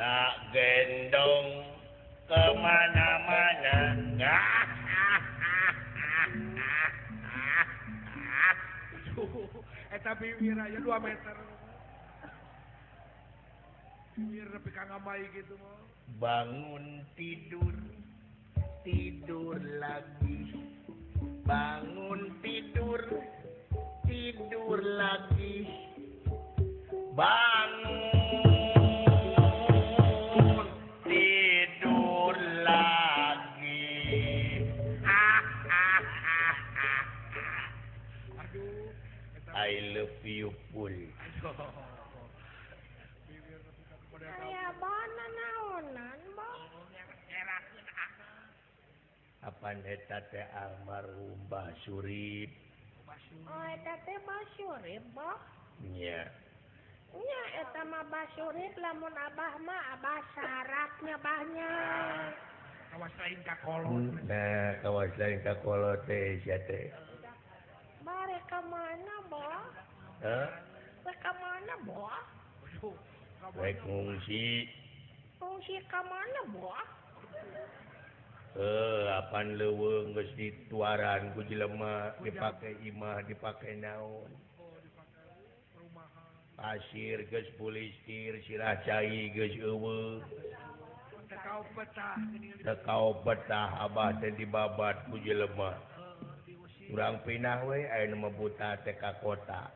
Tak gendong kemana-mana. Eta bibir aja 2 meter. Bibir nepi ka ngamai gitu mah. Bangun tidur, tidur lagi. Bangun tidur, tidur lagi. Bangun tidur lagi. Aduh, I love you pul. Aya bana naonan, Bah? Apan eta teh almarhum Mbah Surip. Oh, eta teh Mbah Surip, Bah? Nya. Nya eta mah Bah Surip lamun abah mah abah saraknya bahnya. Kawas lain ka kolot. Nah, kawas lain ka kolot teh sia teh. Bare ka mana, Bah? Hah? Rek ka mana, Bah? Rek ngungsi. Ngungsi ka mana, Bah? Apan leuweung geus dituaran ku jelema dipake imah dipake naon. Pasir geus pulistir sirah cai geus eueuh. Teu kaopetah abah teh dibabat ku jelema. Urang pindah we aya nu buta teh ka kota.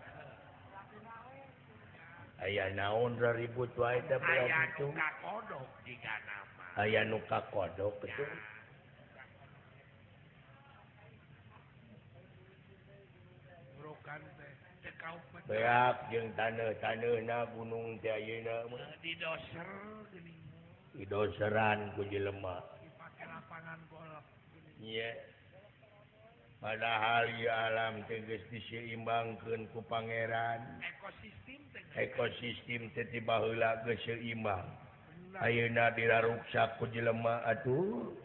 Aya naon raribut wae teh aya nu kakodok jigana mah. Aya nu kakodok kitu. Beak jeung taneuh-taneuhna gunung teh ayeuna mah didoser geuning. Didoseran ku jelema. Dipake lapangan golf geuning. Nya. Padahal ieu alam teh geus diseimbangkeun ku pangeran. Ekosistem teh. Ekosistem teh ti baheula geus seimbang. Ayeuna diraruksak ku jelema atuh.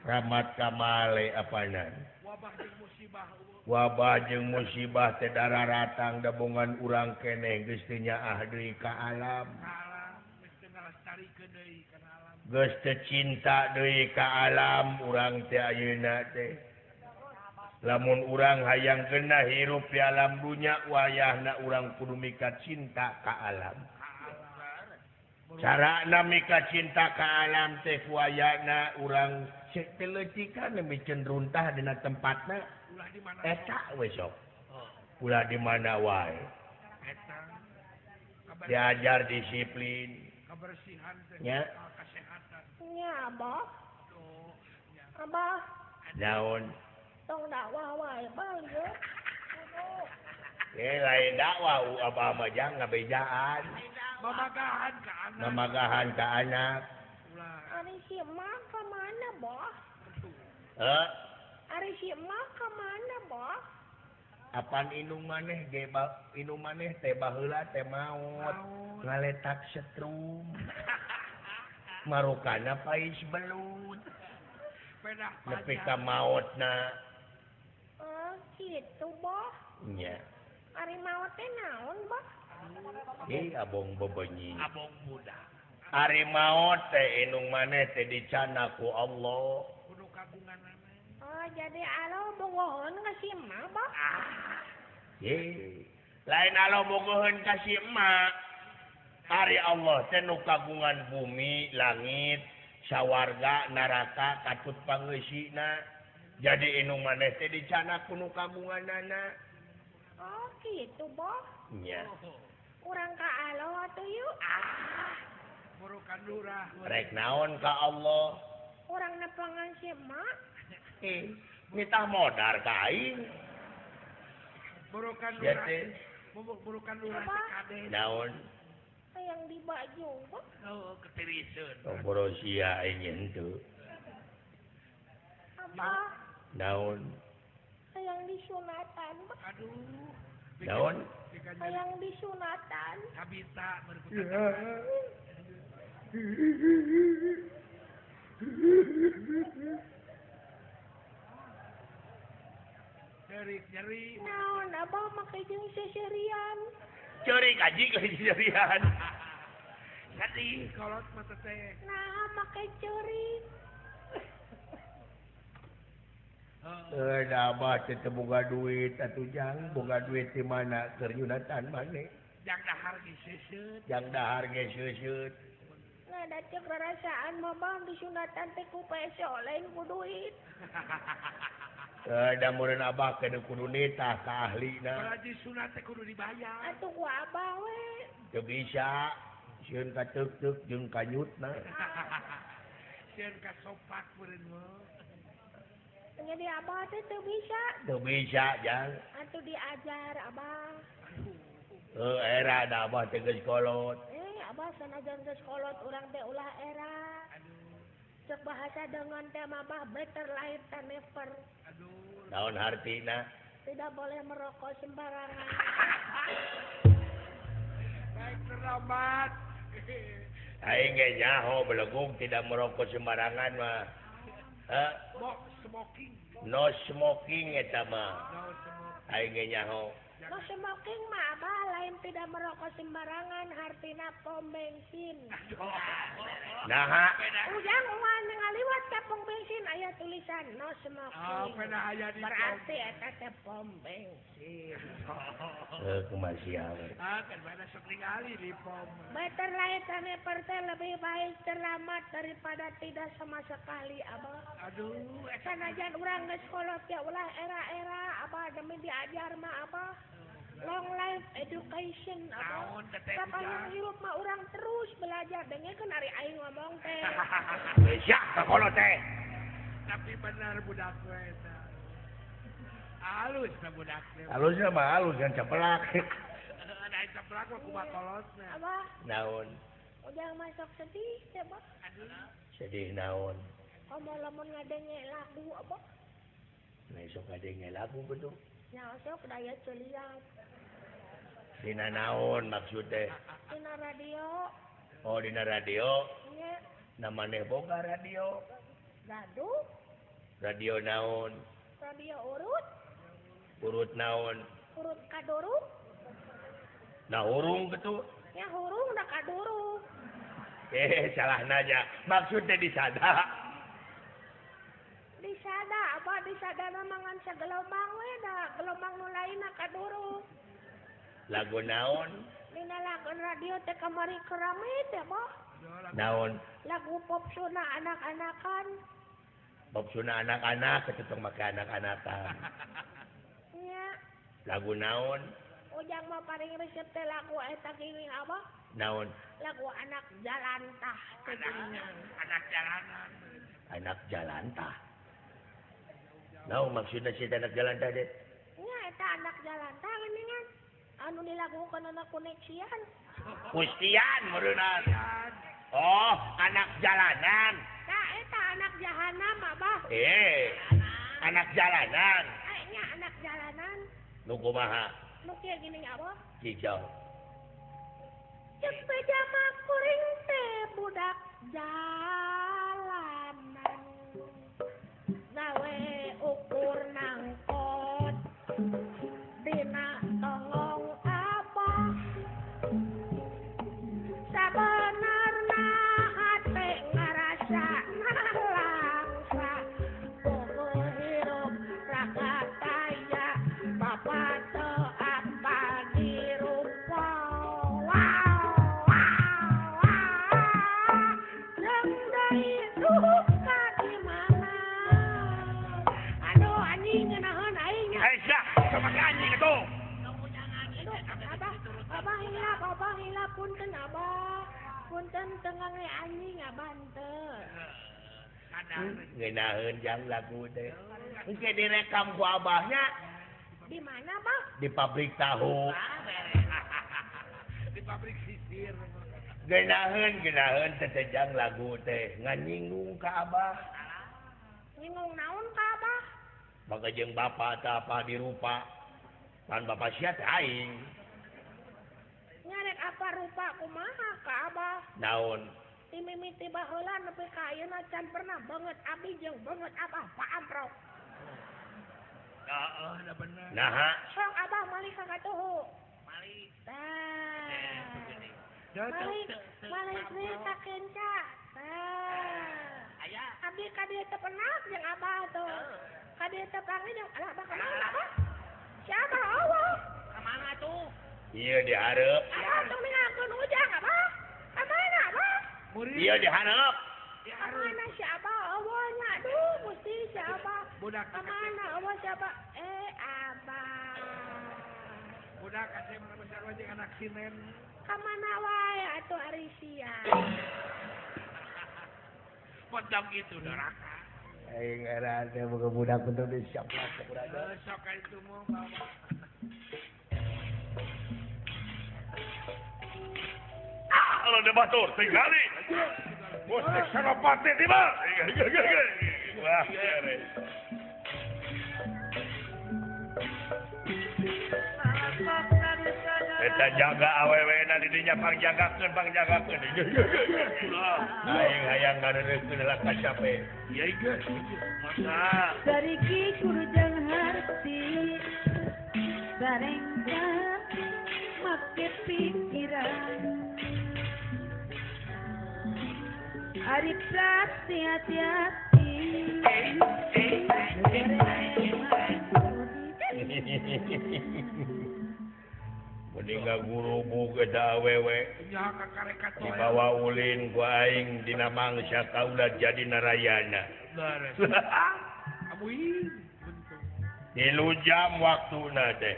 Rahmat kamale apanan. Wabah jeung musibah. Wabah jeung musibah teh dararatang dabongan urang keneh geus teu nyaah deui ka alam. Geus teu ngalestarikeun deui kana alam. Geus teu cinta deui ka alam urang teh ayeuna teh. Lamun urang hayang kena hirup di alam dunya wayahna urang kudu mika cinta ka alam. Carana mika cinta ka alam teh wayahna urang teleucikan micen runtah dina tempatna. Eta we sok. Ulah di mana wae. Diajar disiplin, kebersihan teh, kesehatan. Nya Abah. Abah. Naon? Tong dakwah wae bal ye. Lain dakwah abah mah jang ngabejaan. Mamagahan ka anak. Mamagahan ka anak. Ari si emak ka mana, Bah? Heh? Ari si emak ka mana, Bah? Apan indung maneh ge indung maneh teh baheula teh maot ngaletak setrum. Marukana pais belut. Nepi ka maotna. Oh, kitu, Bah. Nya. Ari maot teh naon, Bah? Ih, abong bebenyi. Abong budak. Ari maot teh indung maneh teh dicana ku Allah. Kudu kagunganana. Oh, jadi alo bogoheun ka si emak, Bah? Ye. Lain alo bogoheun ka si emak. Ari Allah teh nu kagungan bumi, langit, sawarga, neraka, katut pangeusina. Jadi indung maneh teh dicana ku nu kagunganana. Oh, kitu, Bah. Nya. Urang ka alo atuh yuk. Ah, burukan lurah. Rek naon ka Allah? Urang nepangan si emak. Nitah modar ka aing. Burukan lurah. Burukan lurah kade. Naon? Hayang di baju. Oh, ketiriseun. Oh, boro sia aing henteu. Abah. Naon? Hayang disunatan. Aduh. Naon? Hayang disunatan. Kabita berkutat. Nyeri-nyeri. Naon abah make jeung seserian. Ceurik aji ke seserian. Sedih kolot mah teh. Nah, make ceurik. Da abah teh teu boga duit atuh jang, boga duit di mana keur nyunatan maneh. Jang dahar ge seuseut. Jang dahar ge seuseut. Nah, da ceuk rarasaan mah bang disunatan teh ku peso lain ku duit. Da meureun abah ke kudu nitah ka ahlina. Baraji sunat teh kudu dibayar. Atuh ku abah we. Teu bisa, sieun ka teuk-teuk jeung kanyutna. Sieun ka sopak meureun mah. Jadi abah teh teu bisa. Teu bisa, Jang. Atuh diajar abah. Heuh, era da abah teh geus kolot. Abah sanajan geus kolot urang teh ulah era. Aduh. Cek bahasa dengan teh mah better life than never. Aduh. Naon hartina? Tidak boleh merokok sembarangan. Baik terlambat. Aing ge nyaho belegug tidak merokok sembarangan mah. Heh? Smoking. No smoking eta mah. No smoking. Aing ge nyaho. No smoking mah abah lain tidak merokok sembarangan hartina pom bensin. Naha. Ujang uang ngaliwat ka pom bensin aya tulisan no smoking. Oh, berarti eta teh pom bensin. Heuh kumaha sia we. Ah, kan mana sok ningali di pom. Better late than never teh lebih baik terlambat daripada tidak sama sekali abah. Aduh, sanajan urang geus kolot ya ulah era-era abah demi diajar mah abah. Long life education abah. Sapanjang hirup mah urang terus belajar dengekeun ari aing ngomong teh. Sia ka kolot teh. Tapi benar budak we eta. Halus na budak teh. Halus mah halus kan cepelak. Da cepelak mah kumaha kolotna. Abah. Naon? Ujang masuk sedih teh, Bah. Aduh. Sedih naon? Komo lamun ngadenge lagu abah. Nah, sok ngadenge lagu betul. Nya sok daya celiang. Dina naon maksud teh? Dina radio. Oh, dina radio. Nya. Na maneh boga radio. Gaduh. Radio naon? Radio urut. Urut naon? Urut kadurung. Nah hurung betul. Ya hurung da kadurung. Salah nanya. Maksudnya disada. Disada apa disadana mangan sagelombang we da gelombang nu lainna kadurung. Lagu naon? Dina lagu radio teh kamari kerame teh bah. Naon? Lagu pop suna anak-anakan. Pop suna anak-anak ketutong make anak-anakan. Nya. Lagu naon? Ujang mah paling resep teh lagu eta geuning abah. Naon? Lagu anak jalantah. Anak jalanan. Anak jalantah. Naon maksudna si anak jalantah teh? Nya eta anak jalantah geuningan. Anu dilakukan anak koneksian. Kustian meureunnan. Oh, anak jalanan. Nah, eta anak jahanam abah. Anak jalanan. Nya anak jalanan. Nu kumaha? Nu kieu geuning abah. Hijau. Ceuk beja mah kuring teh budak jalanan. Gawe ukur nangkot. Dina tongong abah. Sabenarna hate ngarasa nalangsa. Bogo hirup raga taya. Bapa teu apa dirupa. Wow, wow, wow. Jeung deui duka di mana. Aduh anjing ngeunaheun aing nya. Aisyah, sama anjing itu. Aduh, abah, abah hilap, punten abah. Punten teu ngange anjing abah henteu. Ngeunaheun jang lagu teh. Engke direkam ku abahnya. Di mana, Bah? Di pabrik tahu. Di pabrik sisir. Geunaheun teh jang lagu teh nganyinggung ka abah. Nyinggung naon ka abah? Maka jeung bapak teh apa dirupa. Pan bapak sia teh aing. Nyarek apa rupa kumaha ka abah? Naon? Ti mimiti baheula nepi ka ayeuna can pernah banget abi jeung banget abah paamprok. Heeh, da bener. Naha? Sok abah malik ka katuhu. Malik. Tah. Malik, malik we ka kenca. Tah. Aya. Abi ka dieu teu penak jeung abah tuh. Ka dieu teu panggil jeung alah abah ka mana abah? Si abah eueuh. Ka mana tuh? Ieu dihareup. Abah tong ninggalkeun ujang abah. Ka mana abah? Ieu dihareup. Ka mana si abah eueuh nya aduh Gusti si abah. Budak ka mana eueuh si abah? Eh abah. Budak kasih mana besar wae anak sinen. Ka mana wae atuh ari sia. Potong gitu doraka. Aing era teh boga budak bentuk di siap lah kurang. Sok ka itu mah bawa. Ah, lo debatur tinggali. Bos Senopati tiba. Wah, beres. Eta jaga awewena di dinya pangjagakeun pangjagakeun. Aing hayang ngareureukkeun lah kacape. Ieu geus. Masa sariki kurjang harti barengkan make pikiran ari pasti hati-hati. Mending gurubug eta awewe dibawa ulin ku aing dina mangsa kaula jadi narayana. 3 jam waktuna teh.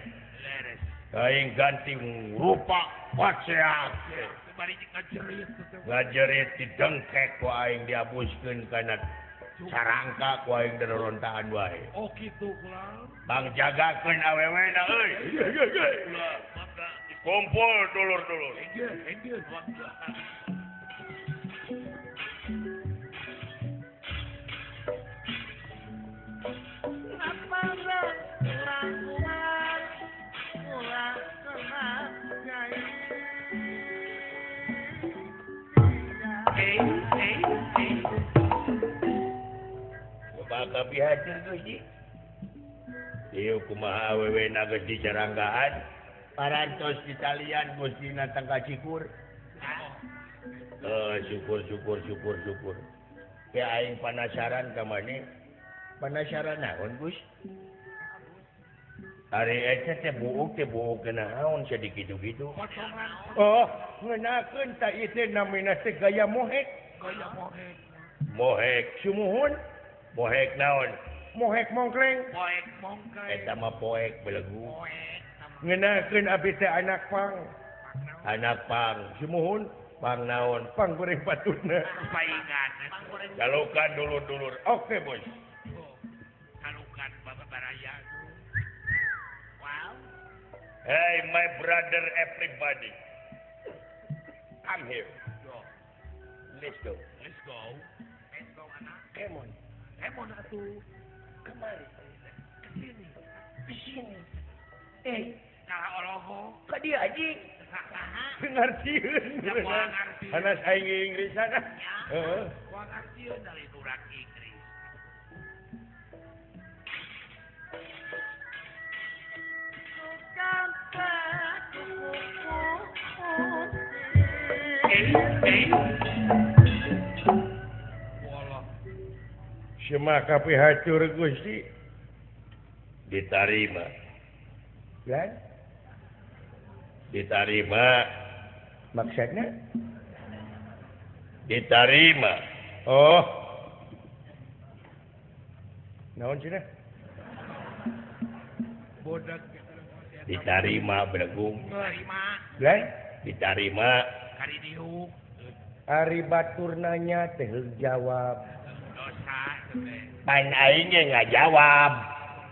Aing ganti rupa paceak. Ngajerit didengkek ku aing diabuskeun kana carangka ku aing dororontaan wae. Oh kitu kula. Bang jagakeun awewena euy. Kumpul dulur-dulur. Bakal pihatur Gusti. Ieu kumaha awewena geus dicaranggaan. Parantos ditalian Gustina tang kacikur. Syukur syukur syukur syukur. Ke aing panasaran ka maneh. Panasaran naon Gus? Ari eta teh buuk naon sia dikitu-kitu. Oh, ngeunakeun ta ieu teh namina teh gaya mohek. Gaya mohek. Mohek sumuhun. Mohek naon? Mohek mongkleng. Poek mongkleng. Eta mah poek belegu. Ngenakeun abdi teh anak pang. Anak pang sumuhun, pang naon? Pang goreng patutna. Paingan. Kalukan dulur-dulur. Oke, Bos. Kalukan Bapak Baraya. Wow. Hey my brother everybody. Come here. Go. Let's go. Let's go. Let's go anak. Come on. Come on atuh. Kemari. Ke sini. Ke sini. Kalah oloho. Ka dieu anjing. Ngartieun. Hanas aing Inggrisan. Heeh. Moal ngartieun dari urang Inggris. Semua kapihatur Gusti ditarima. Kan? Ditarima maksudnya ditarima. Oh. Naon cenah? Bodak ditarima belegung. Ditarima. Kan? Ditarima. Kari diuk. Ari batur nanya teh jawab. Dosa. Pan aing ge ngajawab.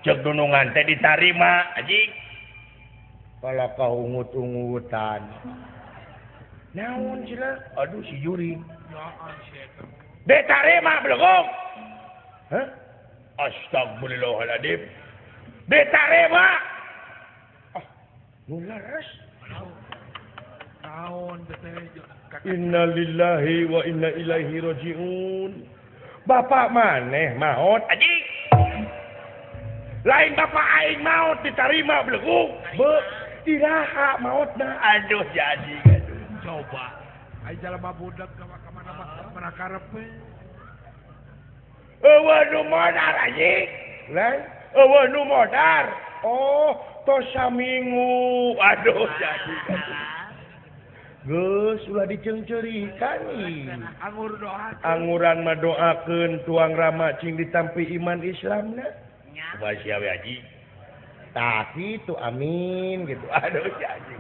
Cek dunungan teh ditarima anjing. Kalau kau ungut-ungutan. Naon cenah? Aduh si juri. Ditarima beleguk. Hah? Astagfirullahaladzim. Ditarima. Ah, nu leres. Naon teh? Innalillahi wa inna ilaihi rajiun. Bapak maneh maot anjing. Lain bapak aing maot ditarima beleguk. Be iraha maotna. Aduh jadi aduh. Coba aing jalma budak ka mana mana karep we. Eueuh nu modar anjing. Lain eueuh nu modar. Oh, tos saminggu. Aduh jadi aduh. Geus ulah diceungceurikan ih. Angur doa. Anguran mah doakeun tuang rama cing ditampi iman Islamna. Kumaha sia we haji. Tah kitu amin gitu. Aduh jadi.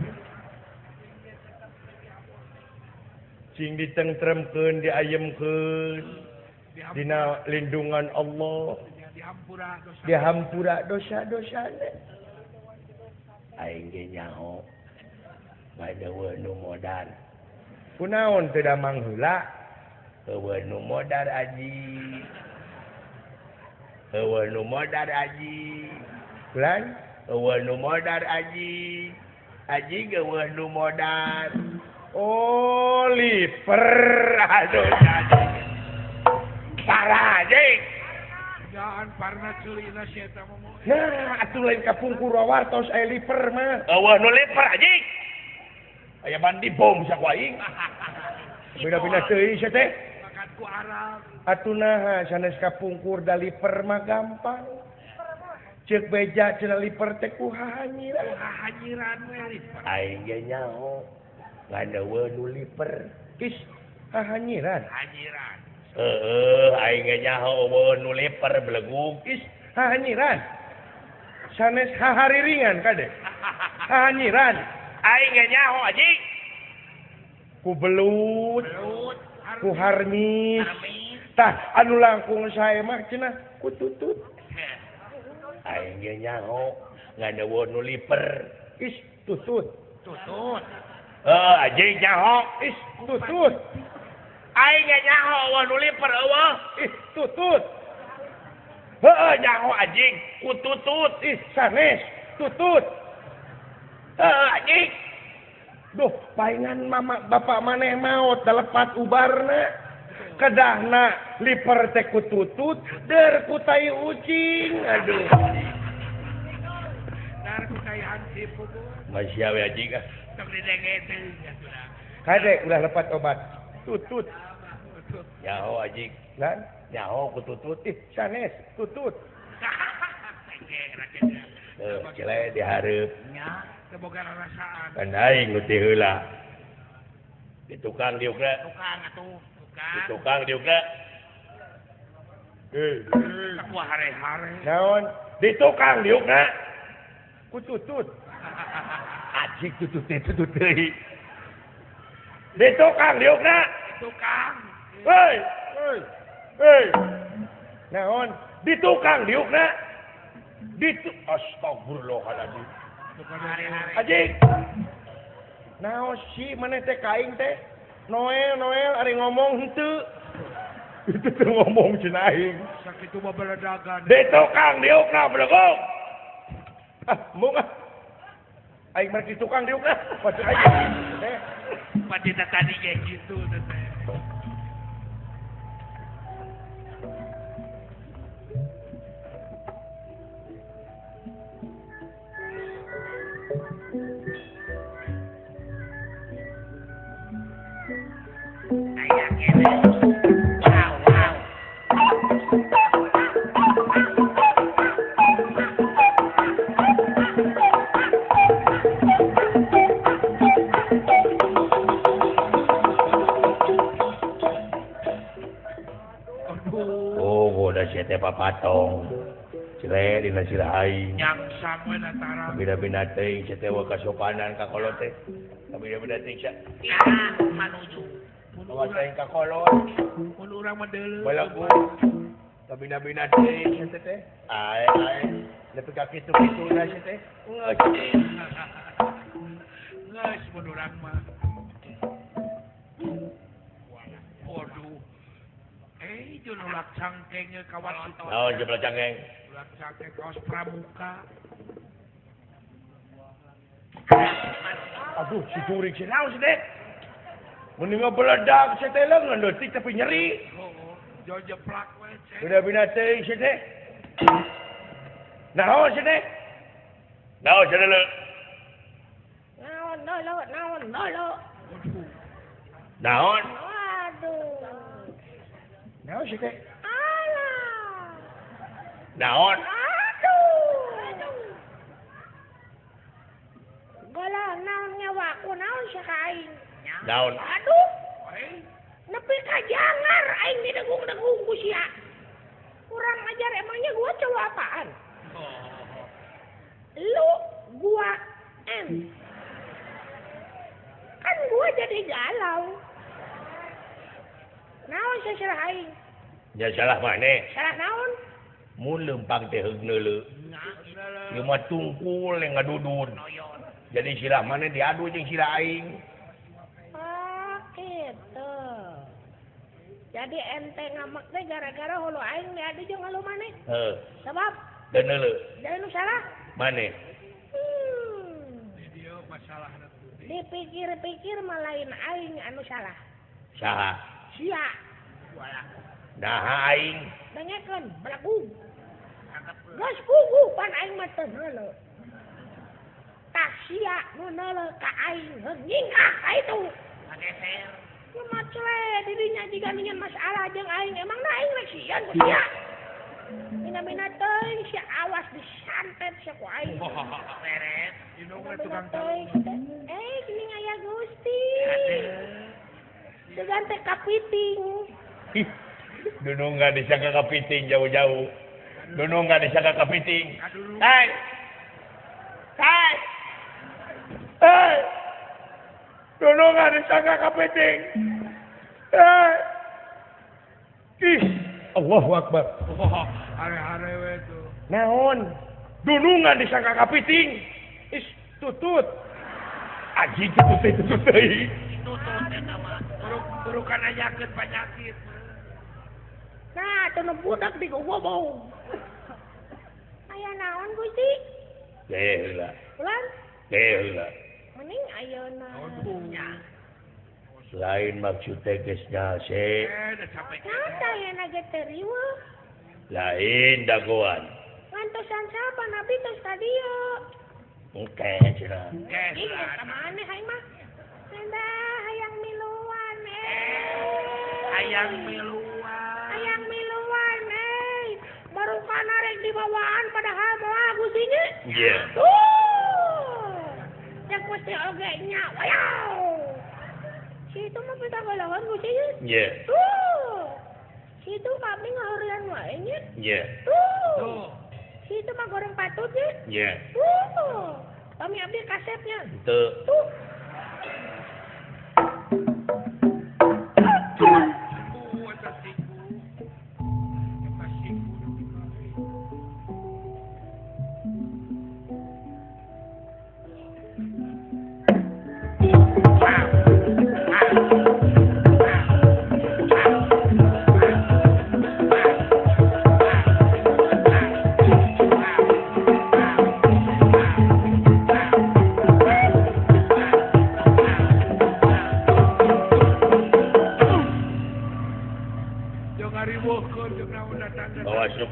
Cing ditengtremkeun, diayemkeun dina lindungan Allah. Dihampura dosa. Dihampura dosa-dosana. Aing ge nyaho. Eueuh nu modar. Kunaon teu damang heula? Eueuh nu modar aji. Eueuh nu modar aji. Ulang, eueuh nu modar aji. Aji eueuh nu modar. Oh, liper. Aduh jadi. Parah anjing. Jangan parna ceulina si eta mah. Nah, atuh lain kapungkur wartos aya liper mah. Eueuh nu liper anjing. Aya mandi bom sia ku aing. Beda-beda teuing sia teh. Makan ku Arab. Atuh naha sanes kapungkur da liper mah gampang. Ceuk beja cenah liper teh ku hahanyiran. Hahanyiran we liper. Aing ge nyaho. Ngan eueuh nu liper. Is hahanyiran. Hanyiran. Heueuh aing ge nyaho eueuh nu liper belegug. Is hahanyiran. Sanes hahariringan kade. Hahanyiran. Aing ge nyaho anjing. Ku belut, ku harmis. Tah anu langkung sae mah cenah ku tutut. Aing ge nyaho ngan eueuh nu liper. Is tutut. Tutut. Heuh anjing nyaho. Is tutut. Aing ge nyaho eueuh nu liper eueuh. Ih tutut. Heueuh nyaho anjing ku tutut. Ih sanes tutut. Heuh anjing. Duh, palingan mama bapak maneh maot da lepat ubarna. Kedahna liper teh ku tutut, der ku tai ucing. Aduh. Dar ku tai hansip pugu. Masih we anjing ah. Tong didenge teuing atuh. Kade ulah lepat obat. Tutut. Nyaho anjing. Lan, nyaho ku tutut. Ih, sanes tutut. Heuh, cele dihareup. Nya. Teboga rarasaan. Kan aing nu teu heula. Di tukang diukna. Tukang atuh, tukang. Di tukang diukna. Heuh, ku hare-hare. Naon? Di tukang diukna. Ku tutut. Ajik tutut teh tutut deui. Di tukang diukna. Tukang. Hei, hei. Hei. Naon? Di tukang diukna. Di astagfirullahaladzim. Anjing. Naon si maneh teh ka aing teh? Noel, Noel ari ngomong henteu. Itu teh ngomong cenah aing. Sakitu mah beledagan. Di tukang diukna beleguk. Ah, mung ah. Aing mah di tukang diukna. Pasti aing. Teh. Pati tadi ge kitu teh. Papatong cire dina sirah aing nyangsang we tara beda-beda teuing sia teh kasopanan ka kolot teh beda-beda teuing sia manuju awas aing ka kolot mun urang mah deuleu balagu Pabina-bina teh sia teh. Ae ae nepi ka kitu-kituna sia teh. Geus. Geus mun urang mah. Waduh. Eh, jeung ulak cangkeng kawas itu. Naon jeung ulak cangkeng? Ulak cangkeng kaos pramuka. Aduh, si jurig si naon si teh? Mun ngabeledak si teh leungeun leutik tapi nyeri. Heeh, jauh jeplak we cek. Bina-bina teh si teh. Naon si teh? Naon si teh? Naon, naon, naon, naon. Naon? Waduh. Naon si teh? Alah. Naon? Aduh. Gola naon nyawaku naon sia ka aing. Naon? Aduh. Nepi ka jangar aing didegung-degung ku sia. Kurang ajar emangnya gua cowok apaan? Lu gua M. Kan gua jadi galau. Naon sia salah aing? Ya salah maneh. Salah naon? Mun leumpang teh heug neuleu. Ieu mah tungkul yang ngadudun. Jadi sirah maneh diadu jeung sirah aing. Oh, gitu. Jadi ente ngamek teh gara-gara hulu aing diadu jeung hulu maneh. Heeh. Sebab da neuleu. Da nu salah? Maneh. Di dieu masalahna tuh. Dipikir-pikir mah lain aing anu salah. Saha? Sia. Naha aing. Dengekeun belagu. Geus puguh pan aing mah teu neuleu. Tah sia nu neuleu ka aing heung nyingkah ka itu. Ngageser. Nu macle dirinya jiga nyen masalah jeung aing emangna aing rek sieun ku sia. Mina-mina teuing sia awas disantet sia ku aing. Beres. Indung we tukang teuing. Eh geuning aya Gusti. Sugan teh kapiting. Dunung nggak disangka kapiting jauh-jauh. Dunung nggak disangka kapiting. Hai. Hai. Hai. Dunung nggak disangka kapiting. Hai. Ih, Allahu Akbar. Hare-hare we tuh. Naon? Dunungan disangka kapiting. Ih, tutut. Aji tutut tutut deui. Tutut eta mah. Burukan ajakeun penyakit. Nah, teu budak di gobong. Aya naon Gusti? Teh heula. Ulan? Teh heula. Mending ayeuna. Lain maksud teh geus nyase. Naon teh ayeuna ge teu riweuh? Lain dagoan. Ngantosan sapa nabi tos ka dieu? Engke cenah. Engke. Ih, ka maneh aing mah? Ndah hayang miluan eh. Hayang miluan. Hayang miluan eh. Baru kana rek dibawaan padahal moal Gusti nya. Iya. Tuh. Yang Gusti oge nya. Wayaw. Si itu mah pita galawan Gusti nya. Iya. Tuh. Si itu kami ngaheureuyan wae nya. Iya. Tuh. Si itu mah goreng patut nya. Iya. Tuh. Kami abdi kasepnya. Tuh. Tuh.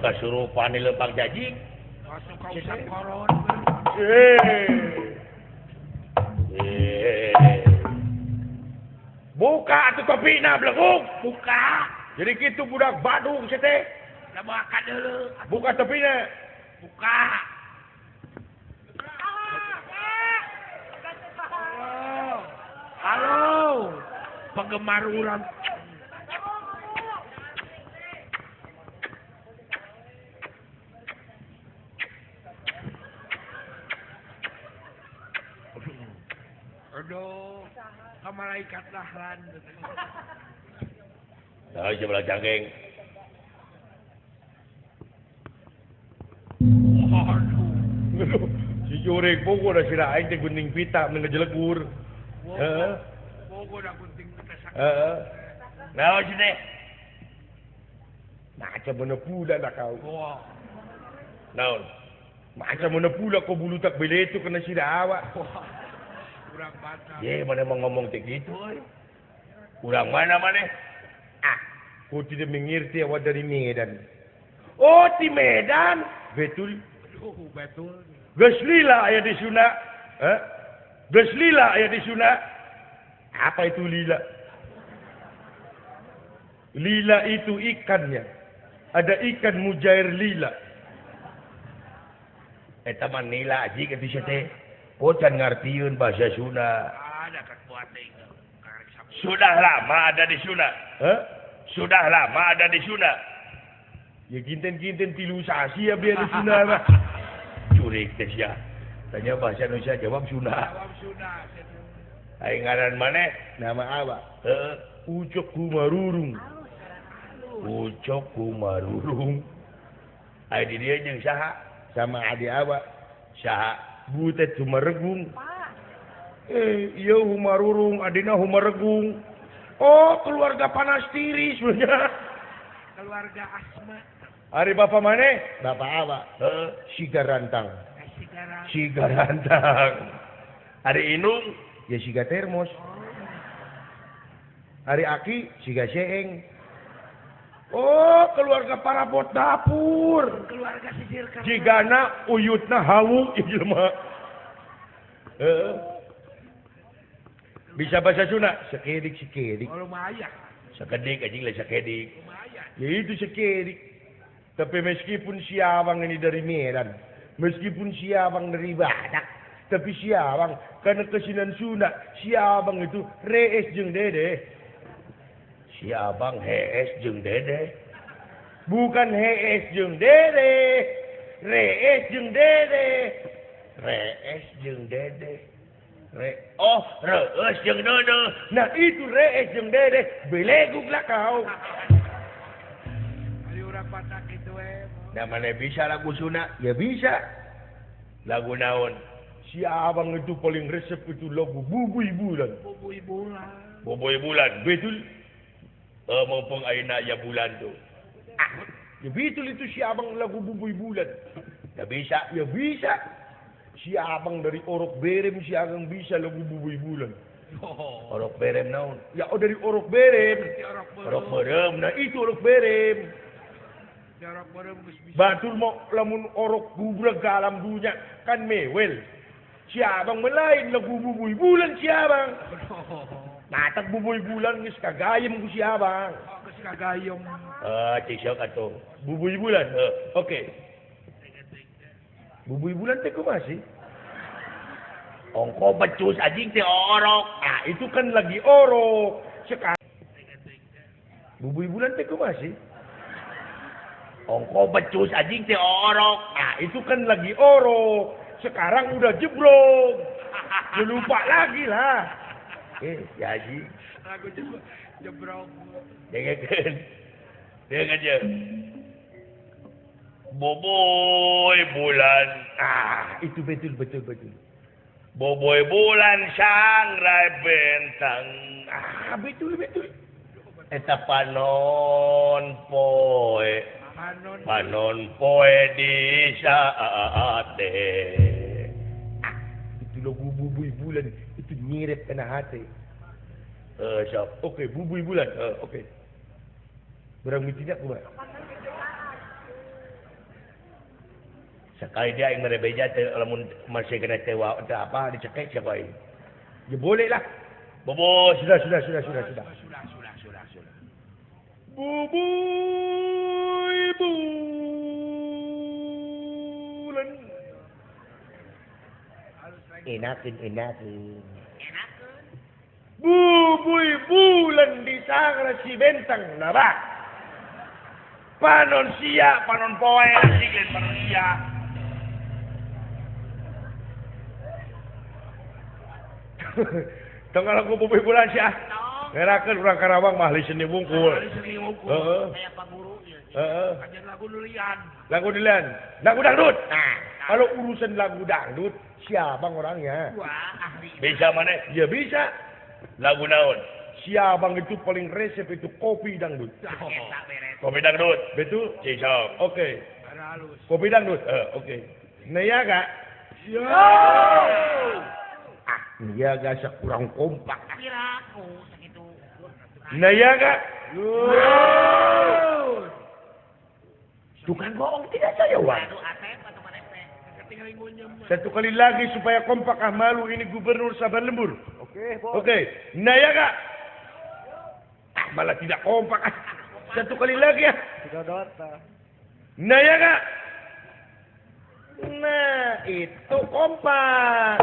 Kasurupan di lempang jaji. Masuk ka usap koron. Buka atuh topina bleguk. Buka. Jadi kitu budak Badung sia teh. Da buka deuleu. Buka topina. Buka. Halo. Penggemar urang. Aduh, ka malaikat dahlan. Nah, sebelah cangkeng. Jurig bogo da sira aing teh gunting pita mun ngejelegur. Heeh. Bogo da gunting pita sakit. Heeh. Naon sih teh? Macam mana pula dah kau. Wah. Naon? Macam mana pula kau bulu tak bele itu kena sira awak. Urang Batak. Ye, mana mau ngomong teh gitu euy. Urang mana maneh? Ah, kau tidak mengerti awak dari Medan. Oh, di Medan. Betul. Aduh, betul. Geus lila aya di Sunda. Hah? Geus lila aya di Sunda. Apa itu lila? Lila itu ikannya. Ada ikan mujair lila. Eta mah nila aji kitu sia teh. Kocan ngartieun bahasa Sunda. Ada kan buat teh. Sudah lama ada di Sunda. Hah? Sudah lama ada di Sunda. Ya kinten-kinten tilu sasi ya biar di Sunda mah. Curik teh sia. Tanya bahasa Indonesia jawab Sunda. Jawab Sunda. Aing ngaran maneh? Nama awak. Heeh. Ucok Kumarurung. Ucok Kumarurung. Aing di dieu jeung saha? Sama adik awak. Saha? Butet Sumaregung. Ieu Humarurung, adina Humaregung. Oh, keluarga panas tiris sebenarnya. Keluarga Asma. Ari bapak maneh? Bapak awak. Heeh, siga rantang. Siga rantang. Ari inung ya siga termos. Ari aki siga seeng. Oh, keluarga parabot dapur. Keluarga sisir kertas. Jigana uyutna hawu ieu jelema. Heeh. Bisa bahasa Sunda? Sekedik sekedik. Oh, lumayan. Sekedik anjing lah sekedik. Lumayan. Ya itu sekedik. Tapi meskipun si abang ini dari Medan, meskipun si abang dari Badak, tapi si abang karena kesinan Sunda, si abang itu rees jeung dede. Si abang hees jeung dede. Bukan hees jeung dede, rees jeung dede. Rees jeung dede. Re oh, rees jeung dede. Nah itu rees jeung dede, belegug lah kau. Ayo urang Batak itu Nah mana bisa lagu Sunda? Ya bisa. Lagu naon? Si abang itu paling resep itu lagu Bubuy Bulan. Bubuy Bulan. Bubuy Bulan, betul. Mumpung ayeuna aya bulan tuh. Ah, ya betul itu si abang lagu Bubuy Bulan. Ya bisa, ya bisa. Si abang dari Orok Berem, si abang bisa lagu Bubuy Bulan. Oh. Orok Berem naon? Ya oh dari Orok Berem. Orok Berem. Nah itu Orok Berem. Batur mau lamun orok gubreg ke alam dunia kan mewel. Si abang melain lagu Bubuy Bulan si abang. Matak Bubuy Bulan geus kagayem ku si abang. Oh, geus kagayem. Cik sok atuh. Bubuy Bulan. Oke. Bubuy Bulan teh kumaha sih? Ongko becus anjing teh orok. Ah, itu kan lagi orok. Sekarang Bubuy Bulan teh kumaha sih? Ongko becus anjing teh orok. Ah, itu kan lagi orok. Sekarang udah jebrok. Lu lupa lagi lah. Ya haji. Lagu jebrok. Dengekeun. Dengekeun aja. Boboy bulan. Ah, itu betul betul betul. Boboy bulan sangrai bentang. Ah, betul betul. Eta panon poe. Panon poe di saate. Ah, itu lagu Bubuy Bulan itu nyirep kena hati. Siap. Oke, Bubuy Bulan. Oke. Berang mitinya kumaha? Sekali dia yang merebeja teh lamun masih kena teh teh apa dicekek siapa ini? Ya boleh lah. Bobo sudah sudah sudah sudah sudah. Sudah sudah sudah sudah. Bubuy Bulan. Enakin enakin. Enakin. Bubuy Bulan di sangra si bentang naba. Panon sia, panon poe, siglen panon sia. Tengah lagu Bubuy Bulan sia. Ngerakeun urang Karawang mah ahli seni wungkul. Ahli seni wungkul. Heeh. Kayak Pak Guru ieu. Heeh. Kajian lagu nulian. Lagu nulian. Lagu dangdut. Nah. Kalau urusan lagu dangdut, siapa orangnya? Wah, ahli. Bisa mana? Ya bisa. Lagu naon? Siapa itu paling resep itu kopi dangdut. Oh. Kopi dangdut. Betul? Cicok. Oke. Kopi dangdut. Oke. Niaga. Yo. Ah, niaga kurang kompak. Kira aku sakitu. Niaga. Yo. Tukang bohong tidak saya wan. Satu kali lagi supaya kompak, ah malu ini Gubernur Saban Lembur. Oke, bos. Oke, Niaga. Ah, malah tidak kompak. Ah. Satu kali lagi ya. Niaga. Nah, itu kompak.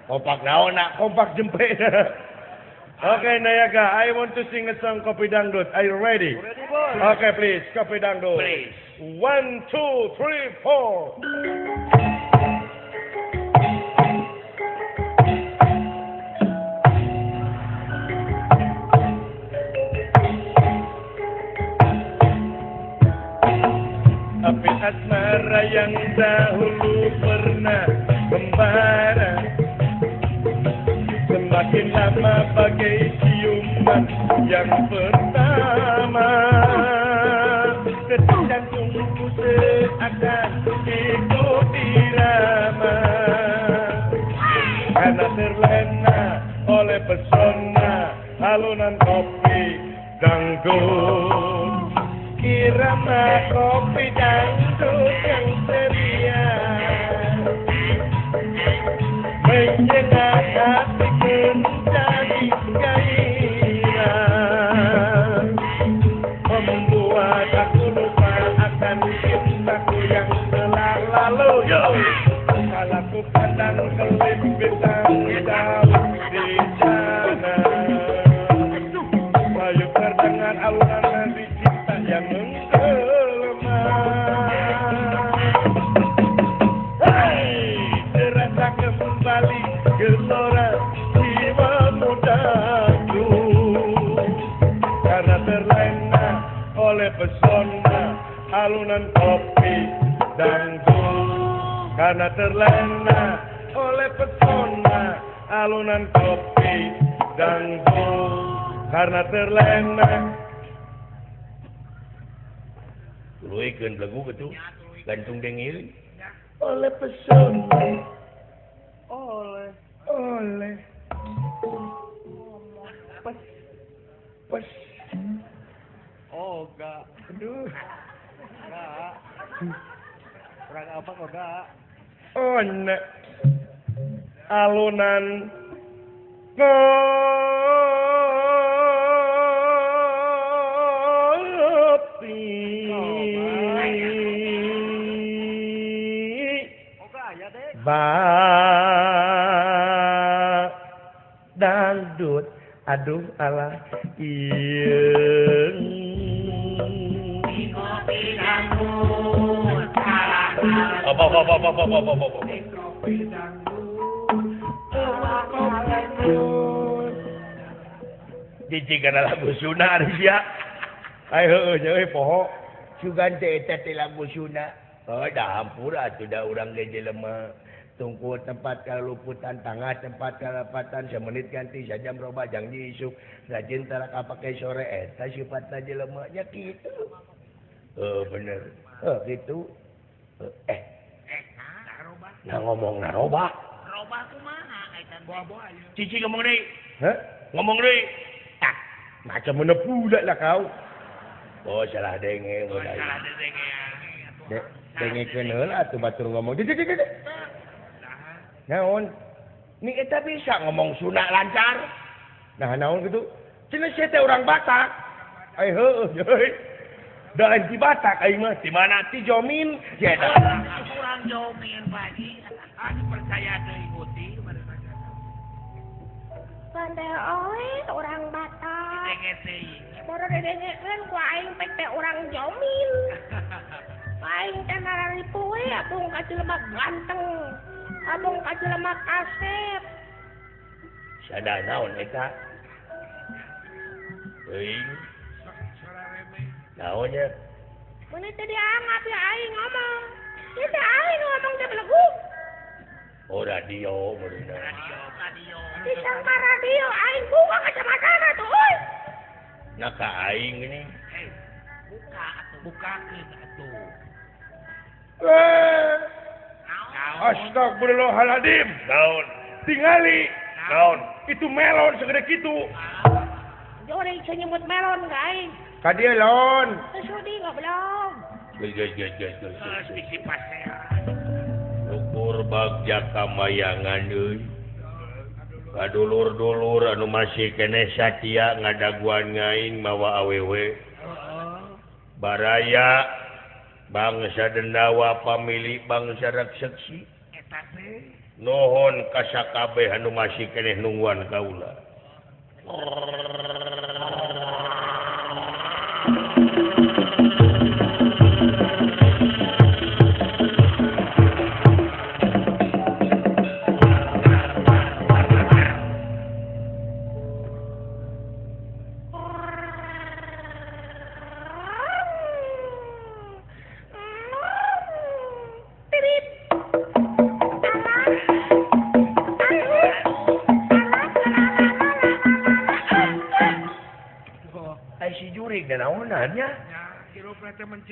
Kompak naon nak? Kompak jempe. Oke, Niaga, I want to sing a song Kopi Dangdut. Are you ready? Ready, boss. Okay, please, Kopi Dangdut. Please. 1, 2, 3, 4. Api asmara yang dahulu pernah membara, semakin lama bagai ciuman yang pertama. Detak jantungku seakan ikut irama, karena terlena oleh pesona alunan kopi dangdut. Irama kopi dangdut yang ceria menyengat hati menjadi gairah, membuat aku lupa akan cintaku yang telah lalu. Kalau ku pandang kelip bintang jauh di sana, layu terdengar alunan nadi cinta yang menggelema. Hey, terasa kembali gelora jiwa mudaku, karena terlena oleh pesona alunan kopi dangdut. Karena terlena oleh pesona alunan kopi dangdut. Karena terlena. Tuluikeun lagu kitu, gantung dengil. Oleh pesona. Oleh. Oleh. Pes. Pes. Oh, enggak. Aduh. Enggak. Kurang apa kok enggak? Oh, nek. Alunan kopi. Ba dangdut, aduh alah ieung. Kopi dangdut, apa apa apa apa apa apa apa. Kopi dangdut, kopi dangdut. Jijik kana lagu Sunda ari sia. Ai heueuh nya euy poho. Sugan teh eta teh lagu Sunda. Oh, dah hampura atuh da urang ge jelema. Tungku tempat kaluputan tangah tempat kalapatan semenit ganti sajam roba janji isuk rajin tara kapake sore eta sifatna jelema nya kitu. Heuh bener. Heuh kitu. Eh narobah. Nah ngomong narobah. Robah kumaha eta boa-boa ieu. Cici ngomong deui. Hah? Ngomong deui. Ah, macam mana pula lah kau. Oh, salah denge. Oh, salah denge. Dengekeun heula atuh batur ngomong. Dek dek dek. Naon? Ni eta bisa ngomong Sunda lancar. Nah, naon kitu? Cenah sia teh urang Batak. Ai heueuh euy. Da lain ti Batak aing mah. Di mana? Ti Jomin. Sia eta. Urang Jomin Pak Haji. Ah, percaya deui ikuti Pandai oe urang Batak. Denge teuing. Baru didengekeun ku aing teh urang Jomin. Aing teh nararipu we abung ka jelema ganteng. Abung ka jelema kasep. Sada naon eta? Euy. Naon nya? Mun teu dianggap ya aing ngomong. Kita aing ngomong teh belegu. Oh radio bener. Radio. Disangka radio aing buka kacamatana tuh euy. Nah ka aing gini. Buka atuh, bukakeun atuh. Astagfirullahaladzim. Naon? Tingali. Naon? Itu melon segede kitu. Jore nyebut melon ka aing. Ka dieu lon. Teu sudi goblok. Geus geus geus geus. Geus bisi pasea. Lukur bagja kamayangan euy. Kadulur-dulur anu masih keneh satia ngadaguan ngaing mawa awewe. Baraya bangsa Dendawa pamili bangsa Rakseksi. Eta teh nuhun ka sakabeh anu masih keneh nungguan kaula.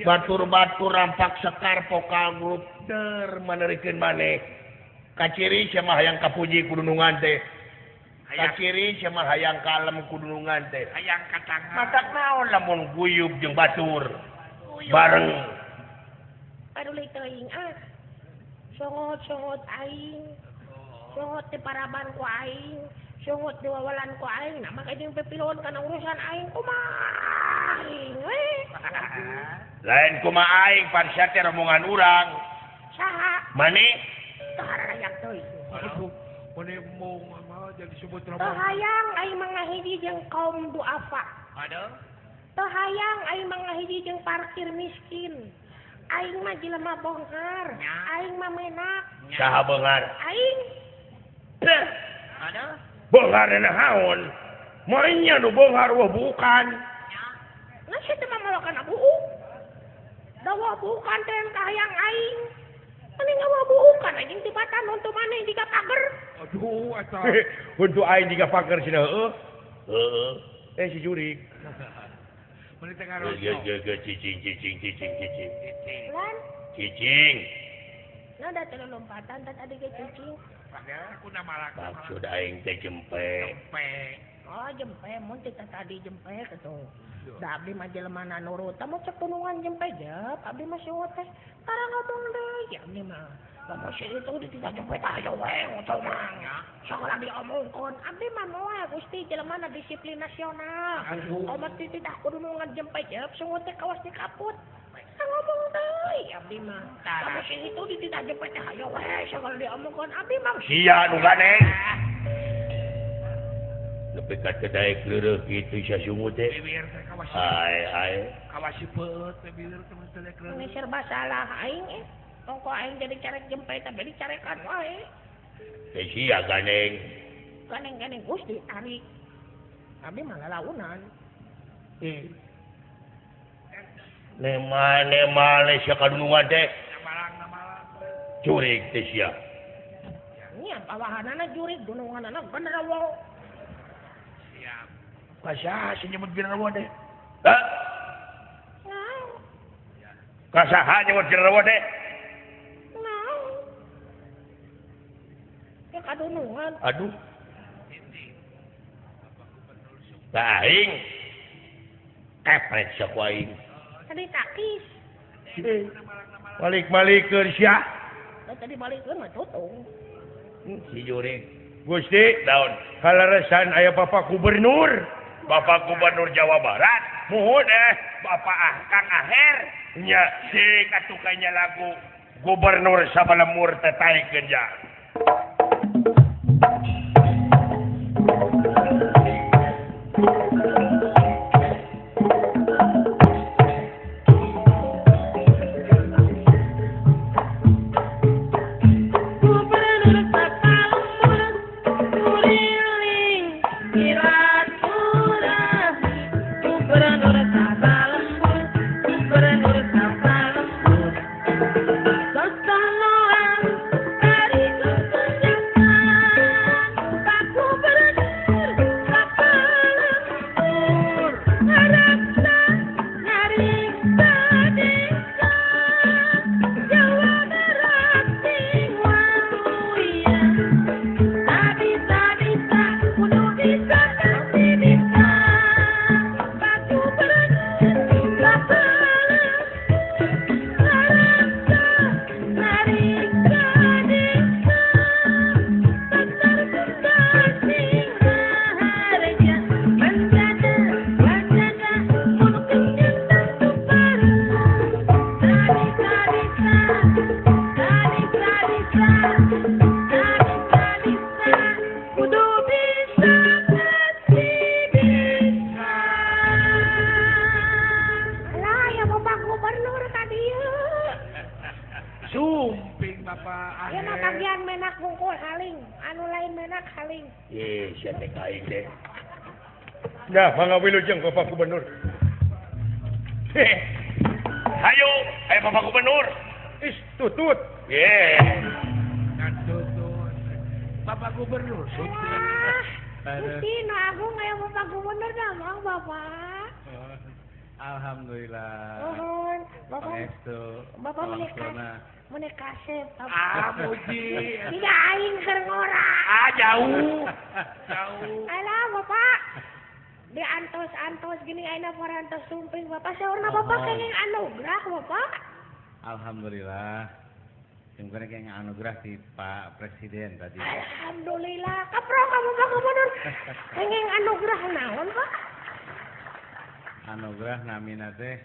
Batur-batur rampak sekar vokal grup der menerikeun maneh. Kaciri sia mah hayang kapuji kudunungan teh. Kaciri sia mah hayang kalem kudunungan teh. Hayang katangan. Matak naon lamun guyub jeung batur. Bareng. Aduh teuing ah. Songot-songot aing. Songot teh paraban ku aing. Songot diwawalan ku aing. Nah maka jeung pepilon kana urusan aing kumaha aing we. Lain kumaha aing pan sia teh rombongan urang. Saha? Maneh? Teu harayang teuing. Aduh, maneh embung mah jadi sebut Teu rombongan. hayang aing mah ngahiji jeung kaum duafa. Aduh. Teu hayang aing mah ngahiji jeung parkir miskin. Aing mah jelema bonghar. Aing mah menak. Saha beunghar? Aing. Aduh. Bonghar naon? Moalnya nu bonghar wah bukan. Nah sia teh mah molokan buuk. Da wah bukan teh kahayang aing. Mending wah buukan anjing tibatan untuk maneh jiga pager. Aduh eta. Untuk aing jiga pager cenah heueuh. Heeh. Eh si jurik. Meuni teh ngaroso. Geus geus geus cicing cicing cicing cicing. Lan cicing. Nah da teh lompatan teh tadi ge cicing. Padahal aku namalak. Maksud aing teh jempe. Jempe. Oh jempe mun teh tadi jempe kitu. Da abdi mah jelema na nurut, tah mun cek tunungan jempe jep, abdi mah sieu teh tara ngomong deui abdi mah. Lamun si itu di tidak jempe tah aya we ngocong mah. Sagala diomongkeun, abdi mah moal Gusti jelema na disiplin nasional. Omat ti tidak kudunungan jempe jep, sungut teh kawas di kaput. Tah ngomong deui abdi mah. Lamun si itu di tidak jempe tah aya we sagala diomongkeun, abdi mah sia nu ganeng. Nepi ka teu daek leureut kitu sia sungut teh. Bibir teh kawas. Ai ai. Kawas peut teh bibir teh mun teu daek leureut. Ini serba salah aing eh. Ongko aing jadi carek jempe teh beli carekan wae. Teh sia ganeng. Ganeng-ganeng Gusti tarik. Abdi mah lalaunan. Nema nema le sia kadunungan teh. Namalang namalang. Jurig teh sia. Nya bawahanana jurig dununganana genderuwo. Siap. Kasaha sih nyebut genderuwo teh? Hah? Kasaha nyebut genderuwo teh? Naon? Ya kadunungan. Aduh. Lah aing kepret sia ku aing. Tadi takis. Balik-balikeun sia. Da tadi balikeun mah tutung. Si jurig. Gusti, naon? Kaleresan aya Bapak Gubernur. Bapak Gubernur Jawa Barat. Muhun Bapak Kang Aher. Nya si katukanya lagu Gubernur sabalemur teh taekeun ja. Gubernur sabalembur, gubernur sabalembur. Sumping Bapak. Ieu mah bagian menak bungkul haling, anu lain menak haling. Ye, sia teh ka aing teh. Nah, mangga wilujeng Bapak Gubernur. Hayu, ayo Bapak Gubernur. Is tutut. Ye. Kan tutut. Bapak Gubernur sumping. Gusti nu agung aya Bapak Gubernur dah mang Bapak. Alhamdulillah. Mohon Bapak. Bapak menikah kasep. Ah, muji. Tidak aing keur ngora. Ah, jauh. Jauh. Alah Bapak. Di antos-antos gini ayeuna parantos sumping Bapak saurna Bapak kenging anugerah Bapak. Alhamdulillah. Simkuring kenging anugerah di Pak Presiden tadi. Alhamdulillah. Kapro kamu Pak Gubernur. Kenging anugerah naon Pak? Anugerah namina teh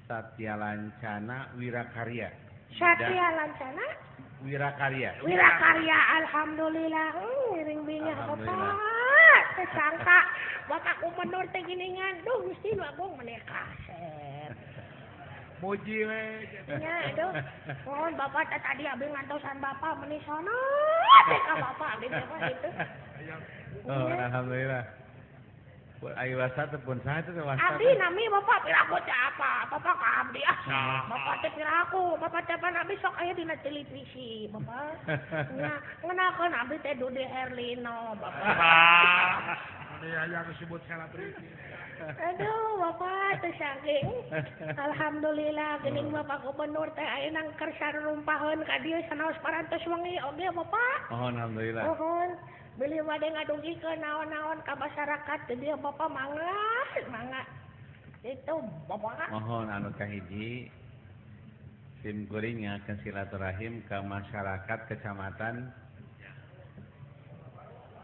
Satya Lancana Wirakarya. Satya Lancana Wirakarya. Wirakarya, alhamdulillah. Ngiring bingah Bapak. Tersangka Bapak Gubernur teh giningan. Duh Gusti nu agung meni kasep. Muji we. Nya aduh. Mohon Bapak teh tadi abdi ngantosan Bapak meni sono teh ka Bapak abdi teh kitu. Oh, alhamdulillah. Ayo wasa teh pun saha teh wasa. Abdi nami Bapak piraku teh apa? Bapak ka abdi ah. Bapak teh piraku, Bapak teh pan abdi sok aya dina televisi, Bapak. Nya ngenakeun abdi teh Dude Herlino, Bapak. Anu aya disebut selebriti. Aduh, Bapak teh saking. Alhamdulillah geuning Bapak Gubernur teh ayeuna keur sarumpaheun ka dieu sanaos parantos wengi oge Bapak. Mohon alhamdulillah. Mohon. Bilih bade ngadugikeun naon-naon ka masyarakat teh dieu Bapak mangga, mangga. Itu Bapak. Mohon anu kahiji sim kuring ngakeun silaturahim ka masyarakat kecamatan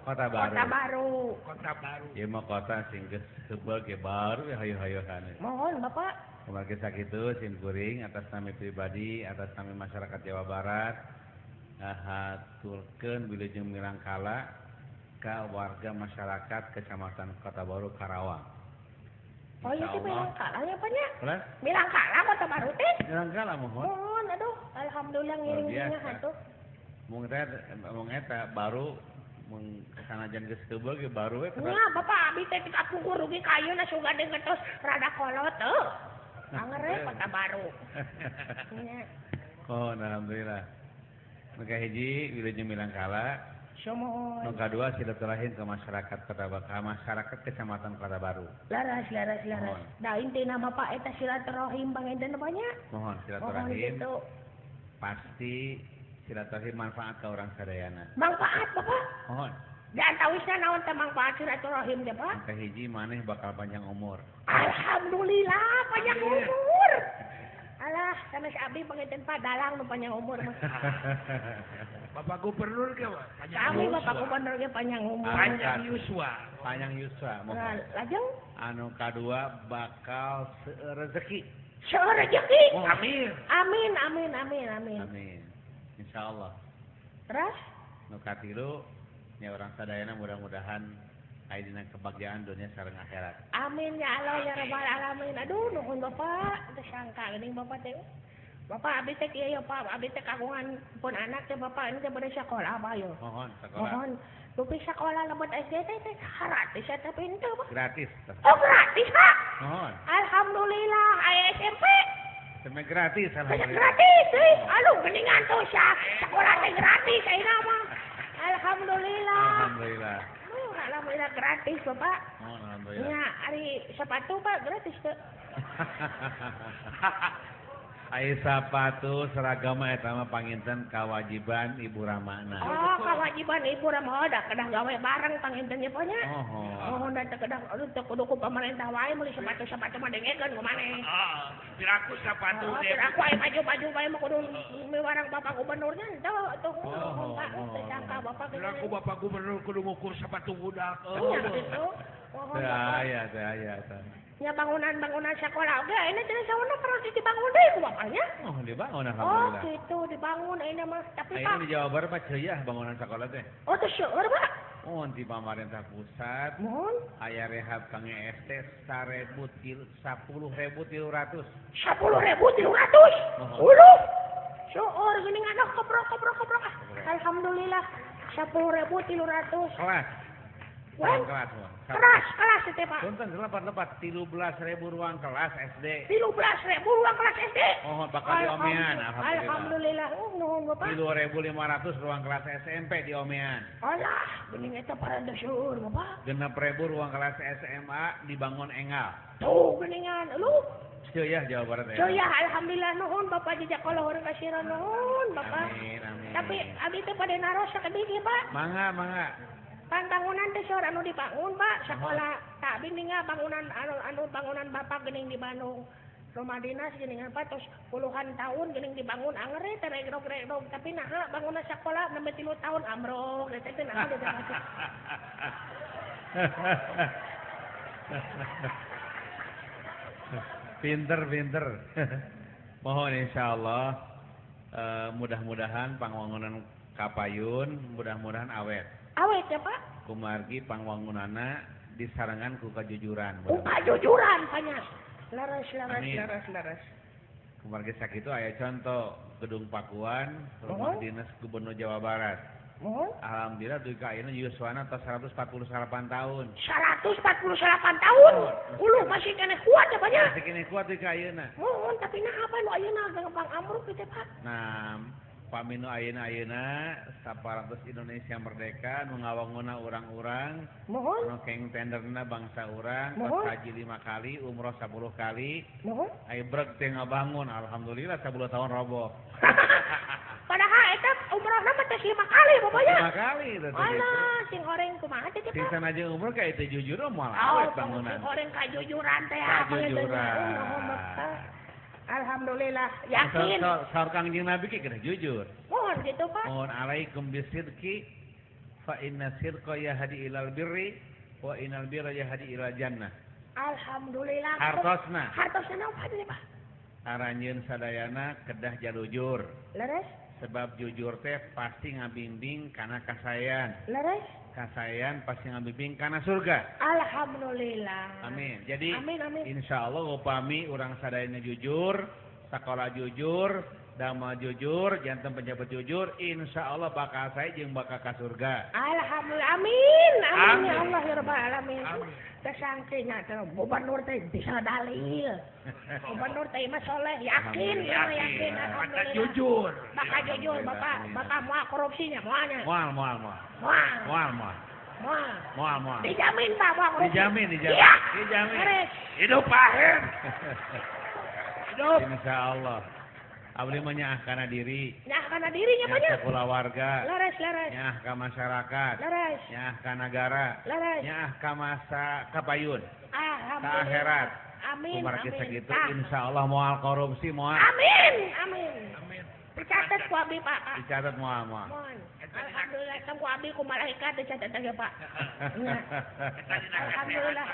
Kota Baru. Kota Baru. Kota Baru. Ieu mah kota sing geus heubeul ge baru hayu-hayuhan. Mohon Bapak. Kumargi sakitu sim kuring atas nami pribadi, atas nami masyarakat Jawa Barat haturkeun wilujeng milangkala ka warga masyarakat Kecamatan Kota Baru Karawang. Oh iya teh milangkala ya Pak nya? Milangkala Kota Baru teh? Milangkala mohon. Mohon aduh, alhamdulillah ngiring-ngiring atuh. Mung teh mung eta baru mung sanajan geus heubeul ge baru we. Nya Bapak abdi teh kapungkur rugi ka ayeuna sugan deui geus rada kolot teu. Anger we Kota Baru. Nya. Oh, alhamdulillah. Nu kahiji wilujeng milangkala. Sumuhun. Nu kadua silaturahim ke masyarakat Kota Baru, masyarakat Kecamatan Kota Baru. Laras, laras, laras. Da intina mah Pak eta silaturahim panginten banyak. Mohon silaturahim. Pasti silaturahim manfaat ke orang sadayana. Manfaat Bapak? Mohon. Di antawisna naon teh manfaat silaturahim teh Pak? Kahiji maneh bakal panjang umur. Alhamdulillah panjang umur. Alah, sanes abdi panginten Pak dalang nu panjang umur mah. Bapak Gubernur ge panjang. Kami Bapak Gubernur ge panjang umur. Panjang yuswa. Panjang yuswa mohon. Lajeng anu kadua bakal rezeki. Seueur rezeki. Amin. Amin amin amin amin. Amin. Insyaallah. Terus nu katilu nya urang sadayana mudah-mudahan aya dina kebahagiaan dunia sareng akhirat. Amin ya Allah ya Rabbal alamin. Aduh nuhun Bapak, teu sangka geuning Bapak teh. Bapak abdi teh kieu ya Pak, abdi teh kagungan pun anak teh Bapak ini teh bade sakola Pak yo. Mohon sakola. Mohon. Dupi sakola lebet SD teh teh gratis eta pintu Pak. Gratis. Oh gratis Pak. Mohon. Alhamdulillah aya SMP. SMP gratis alhamdulillah. Gratis euy. Aduh geuningan tuh sakola teh gratis ayeuna mah. Alhamdulillah. Alhamdulillah. Alhamdulillah gratis Bapak. Oh, alhamdulillah. Nya ari sepatu Pak gratis teu. Ai sapatu seragam eta mah panginten kawajiban Ibu Ramana. Oh, kawajiban Ibu Ramana da kedah gawe bareng panginten nya nya. Oh. Oh, da teu kedah aduh teu kudu ku pamarentah wae meuli sepatu-sepatu mah dengekeun ku maneh. Heeh. Piraku sepatu teh. Piraku aya baju-baju wae mah kudu miwarang Bapak Gubernurnya teu atuh. Pak teu sangka Bapak Piraku Bapak Gubernur kudu ngukur sepatu budak. Oh, gitu. Teu aya, teu aya teh. Nya bangunan-bangunan sekolah oge ayeuna cenah sauna perlu dibangun deui ku bapaknya. Oh, dibangun alhamdulillah. Oh, gitu dibangun ayeuna mah. Tapi Pak, ayeuna di Jawa Barat mah ceuah bangunan sekolah teh. Oh, teu seueur, Pak. Oh, di pamarentah pusat. Mohon. Aya rehab kangge SD 10.300. 10.300. Uluh. Syukur geuning aduh keprok. Alhamdulillah 10.300. Kelas. Ruang kelas. Kelas teh Pak. Punten lepat 13.000 ruang kelas SD. 13.000 ruang kelas SD. Oh, bakal di Omean alhamdulillah. Alhamdulillah. Nuhun Bapak. 3.500 ruang kelas SMP di Omean. Alah, geuning eta parada syukur Bapak. 6.000 ruang kelas SMA dibangun enggal. Tuh geuningan lu. Ceuh Jawa Barat ya. Ceuh alhamdulillah nuhun Bapak jejak kalau urang kasira nuhun Bapak. Amin amin. Tapi abdi teh pada naros sakedik ieu Pak. Mangga. Pan bangunan teh saur anu dibangun Pak sekolah tak abdi ningal bangunan anu bangunan Bapak geuning di Bandung. Rumah dinas geuningan Pak tos puluhan tahun geuning dibangun anger teh regrog-regrog tapi naha bangunan sekolah nembe 3 tahun ambrok eta teh naha dibangun. Pinter. Mohon insyaallah mudah-mudahan pangwangunan kapayun mudah-mudahan awet. Awet ya Pak? Kumargi pangwangunana disarengan ku kajujuran. Ku kajujuran banyak. Leres. Kumargi sakitu aya contoh Gedung Pakuan, rumah dinas Gubernur Jawa Barat. Alhamdulillah dugi ka ayeuna yuswana tos 148 tahun. 148 tahun. Uluh masih keneh kuat ya banyak. Masih keneh kuat dugi ka ayeuna. Mohon tapi nah apa nu ayeuna gampang ambruk kitu Pak. Nah, paminu ayeuna saparatus Indonesia merdeka nu ngawanguna urang-urang. Mohon. Nu keng tenderna bangsa urang, tos haji 5 kali, umroh 10 kali. Mohon. Aya breg teh ngabangun, alhamdulillah 10 tahun roboh. Padahal eta umrohna mah teh 5 kali bapaknya. 5 kali teh. Alah, sing horeng kumaha teh Pak? Sing sanajan umroh ka itu jujur moal awet bangunan. Sing horeng kajujuran teh. Kajujuran. Alhamdulillah, yakin. Saur Kangjeng Nabi ki kedah jujur. Mohon gitu Pak. Mohon alaikum bisidqi fa inna sidqa yahdi ilal birri wa innal birra yahdi ilal jannah. Alhamdulillah. Hartosna. Hartosna apa teh Pak? Aranjeun sadayana kedah jalujur. Leres? Sebab jujur teh pasti ngabimbing kana kasayan. Leres? Kasayan pasti ngabimbing kana surga. Alhamdulillah. Amin. Jadi amin. Insyaallah upami urang sadayana jujur, sakola jujur, damel jujur, janten pejabat jujur, insyaallah bakal sae jeung bakal ka surga. Alhamdulillah. Amin. Amin ya Allah ya rabbal alamin. Teh sangkenya teh gubernur teh bisa dalil. Gubernur teh mah soleh, yakin, yakin alhamdulillah. Jujur. Bakal jujur Bapak, Bapak moal korupsinya moalnya. Moal. Moal. Dijamin Pak moal korupsi. Dijamin. Iya. Dijamin. Hidup Pak Her. Hidup. Insyaallah. Abdi mah nyaah kana diri. Nyaah kana dirinya Pak nya. Kulawarga. Leres. Nyaah ka masyarakat. Leres. Nyaah ka nagara. Leres. Nyaah ka masa kapayun. Alhamdulillah. Ka akhirat. Amin. Kumargi sakitu insyaallah moal korupsi moal. Amin. Dicatat ku abdi Pak. Dicatat moal. Alhamdulillah sam ku abdi ku malaikat dicatat ge Pak. Alhamdulillah.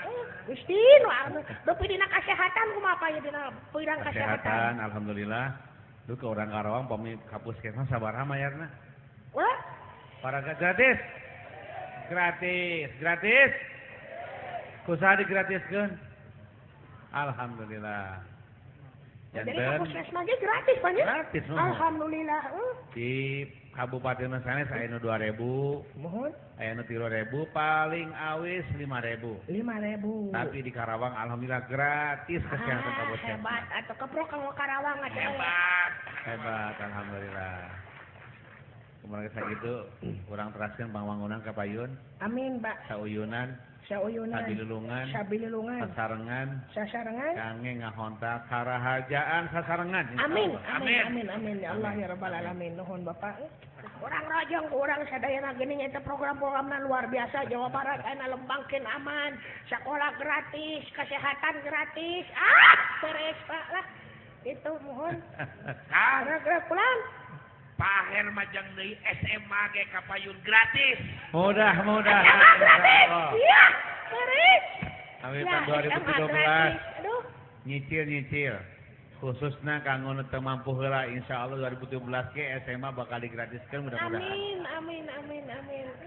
Gusti nu anu dupi dina kasehatan kumaha Pak ya dina pirang kasehatan. Alhamdulillah. Duh ke orang Karawang pami ka puskesmas sabaraha mayarna? Wah, paraga gratis. Gratis. Kusaha digratiskeun? Alhamdulillah. Jadi ka puskesmas ge gratis Pak nya? Gratis. Alhamdulillah. Di Kabupaten sanes aya nu 2.000, mohon. Aya nu 3.000, paling awis 5.000. 5.000. Tapi di Karawang alhamdulillah gratis kesehatan kabupaten. Hebat atuh keprok ka Karawang atuh. Hebat alhamdulillah. Kumaha sakitu urang teraskeun pangwangunan ka payun. Amin, Pak. Sauyunan. Sabilulungan. Sasarengan. Kangge ngahontal karahajaan sasarengan. Amin. Ya Allah ya rabbal alamin. Nuhun Bapak. Urang rojong urang sadayana geuning eta program-programna luar biasa Jawa Barat ayeuna lembangkeun aman, sekolah gratis, kesehatan gratis. Ah, beres Pak lah. Itu mohon. Gerak pulang. Pak Her majang deui SMA ge kapayun gratis. Mudah. SMA gratis. Iya, beres. Awi tahun 2017. Aduh. Nyicil. Khususna kanggo nu teu mampu heula insyaallah 2017 ge SMA bakal digratiskeun mudah-mudahan. Amin.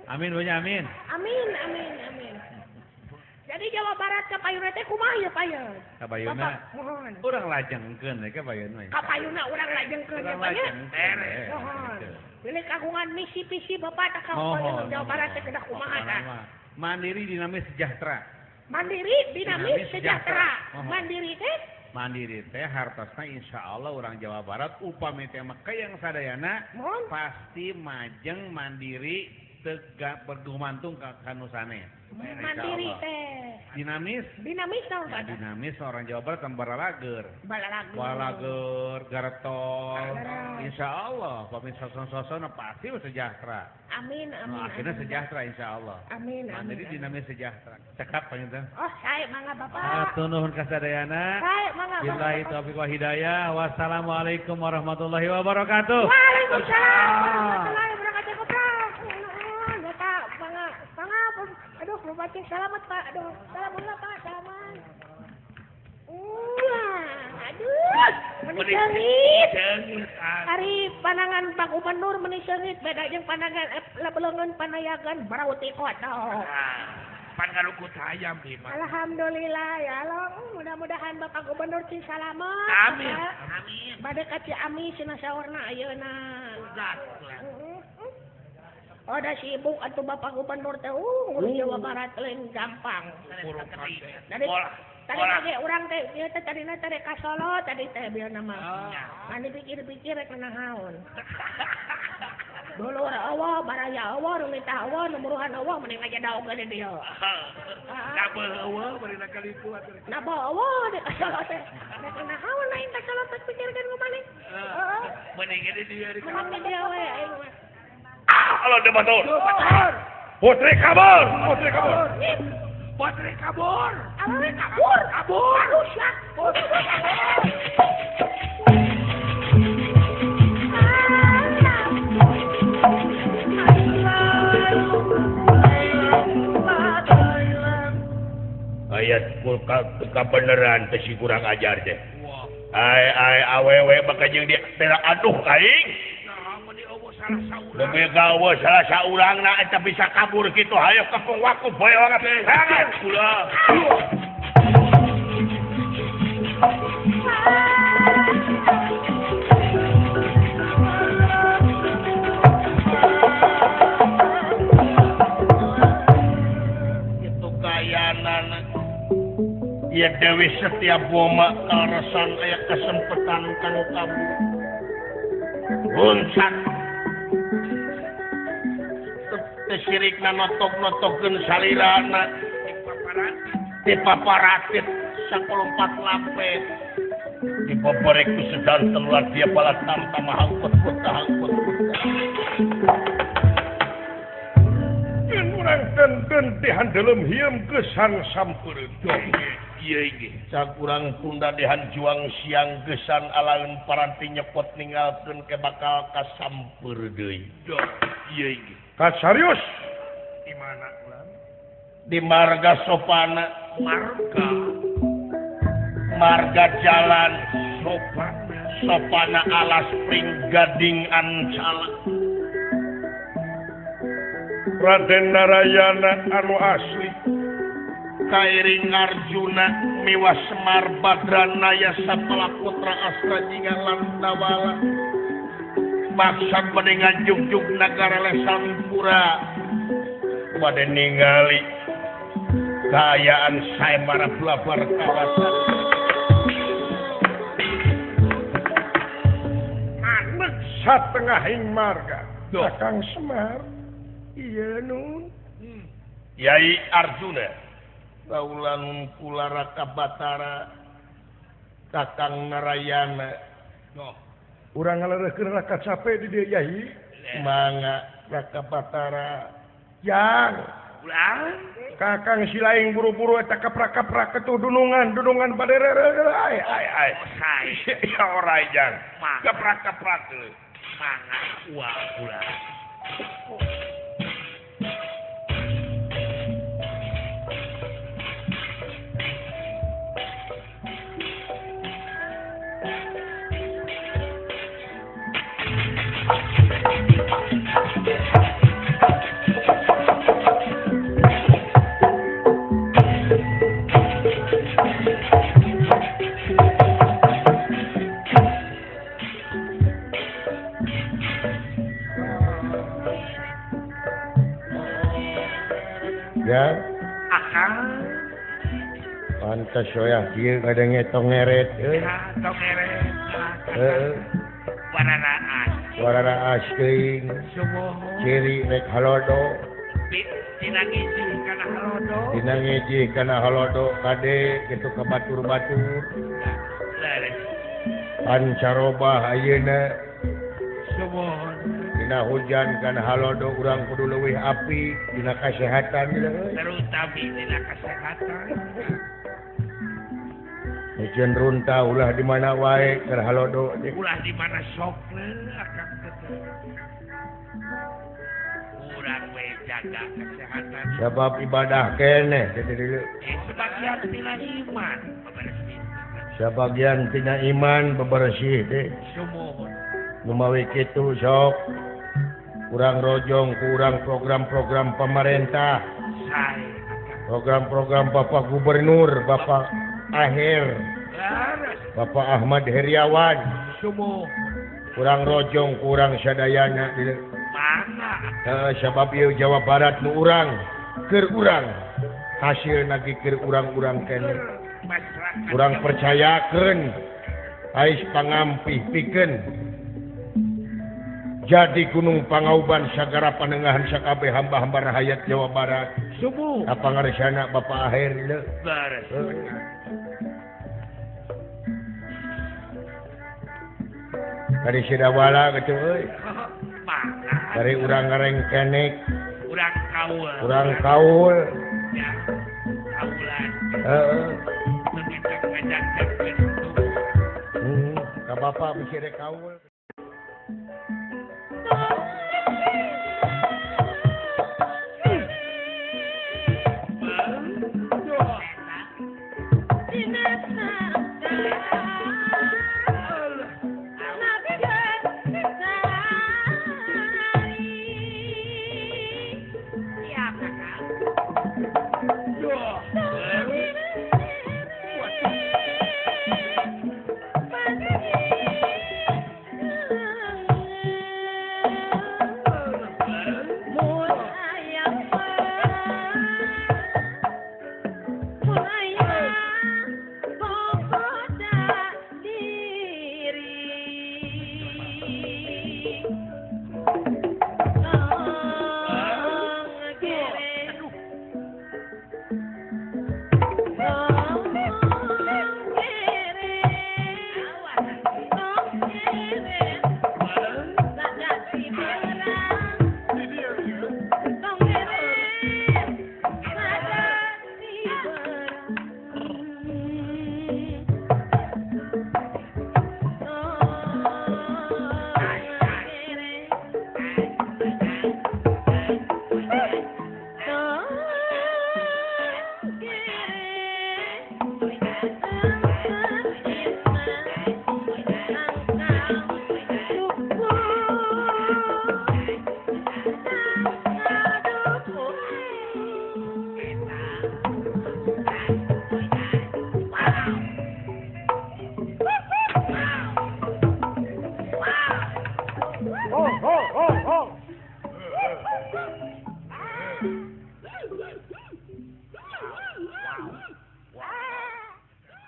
Amin banyak amin. Amin. Jadi Jawa Barat ka payuna teh kumaha ieu payun? Ka payuna. Urang lajengkeun we ka payun we. Ka payuna urang lajengkeun ya payun. Mohon. Pilih kagungan misi visi Bapak tak ka payun Jawa Barat teh kedah kumaha tah? Mandiri dinamis sejahtera. Mandiri dinamis sejahtera. Mandiri teh? Mandiri teh hartosna insyaallah urang Jawa Barat upami teh mah yang sadayana pasti majeng mandiri tegak bergumantung ka kanusane. Mandiri teh. Dinamis? Dinamis naon Pak? Dinamis orang Jawa Barat kan baralager. Baralager. Baralager, garetol. Insyaallah pami soson-sosona pasti sejahtera. Amin amin. Nah, akhirnya sejahtera insyaallah. Amin amin. Mandiri dinamis sejahtera. Cekap panginten. Oh, sae mangga Bapak. Hatur nuhun kasadayana. Sae mangga Bapak. Billahi taufiq wal hidayah. Wassalamualaikum warahmatullahi wabarakatuh. Waalaikumsalam warahmatullahi wabarakatuh. Bapak mangga mangga. Aduh, Bupati selamat Pak. Aduh, salam Pak, salaman. Aduh, meni seungit. Ari pandangan Pak Gubernur meni seungit beda jeung pandangan lebeleungeun panayagan barauti kotok. Pan ngarukut hayam di mah. Alhamdulillah ya Allah, mudah-mudahan Bapak Gubernur cing salamet. Amin. Amin. Bade ka Ciamis cenah saurna ayeuna. Oh, da sibuk atuh Bapak Gubernur teh ngurus Jawa Barat lain gampang. Tadi tadi urang teh ieu teh tadina teh ka Solo tadi teh bieu nama. Ngan dipikir-pikir rek naon. Dulur eueuh, baraya eueuh, nu minta eueuh, nu muruhan eueuh mending aja daog di dieu. Nabeuh eueuh bari kali itu atuh. Nabeuh eueuh di ka Solo teh. Rek naon lain ka Solo teh pikirkeun ku maneh. Heeh. Mending di dieu di mending di dieu we aing mah. Halo debatur. Putri kabur, putri kabur. Putri kabur. Awewe kabur, kabur. Aduh sia. Putri kabur. Ayat kulka kabeneran teh si kurang ajar teh. Ai ai awewe bakal jeung dia aduh aing. Lebih gawe salah saurang na eta bisa kabur kitu hayo kepung waku boyong tangan kula. Itu kayanana. Ya Dewi setiap boma kaleresan aya kesempatan kanu kabur. Luncat sirikna notok-notokkeun salirana dipaparatit sakolompat lampet dipoporek ku sedan teluar dia balas tamtama hangkut kota hangkut kota urang tenten dihandelem hiem gesan sampeureun ieu ge sakurang tunda dihan juang siang gesan alaeun paranti nyekot ninggalkeun ke bakal kasampeur deui ieu ge Kasarius di mana ulang? Di marga Sopana, marga marga jalan Sopana, Sopana alas pring gading ancala. Raden Narayana anu asli kairing Arjuna miwa Semar Badranaya sapala putra Astra jingga Lantawala. Maksad mendengar jugjug nagara Lesampura pada ningali kaayaan saembara belabar kawasan anek satengahing marga Kakang Semar iya nun Yai Arjuna kaulan kula Raka Batara Kakang Narayana doh urang ngalereuhkeun raka capek di dieu Yai mangga Raka Batara jang ulang Kakang silaing buru-buru eta kaprak-kaprak ketuh dunungan dunungan baderere ai ai ai ya ora jang kaprak-kaprak mangga uang ulang Tos soya kieu kadenge tongeret euy. Tongeret. Heeh. Wararaas. Wararaas teuing. Ciri rek halodo. Dina ngijih kana halodo. Dina ngijih kana halodo kade kitu ka batur-batur. Leres. Pancarobah ayeuna. Sumuhun. Dina hujan kana halodo urang kudu leuwih api dina kasehatan euy. Terutami dina kasehatan. Hujan runta ulah di mana wae keur halodo teh. Ulah di mana sokna akang teh. Urang we jaga kesehatan. Sabab ibadah keneh teh deuleu. Sebagian tina iman bebersih. Sebagian tina iman bebersih teh. Sumuhun. Numawi kitu sok urang rojong ku urang program-program pemerintah. Sae akang. Program-program Bapak Gubernur, Bapak Aher, Bapak Ahmad Heriawan, Sumuhun. Kurang rojong kurang sadayana mana sabab ieu Jawa Barat nu urang keur urang hasil nagi keur urang-urang keneh urang percayakeun ais pangampih pikeun jadi Gunung Pangauban sagara panengahan sakabeh hamba-hamba rahayat Jawa Barat. Sumuhun. Apa ngaresana Bapak Aher leu. Beres. Dari Sidawala gitu euy. Dari urang ngarengkenek, urang kaul. Urang kaul. Ya. Kaulan. Heeh. Ka bapak bisi rek kaul.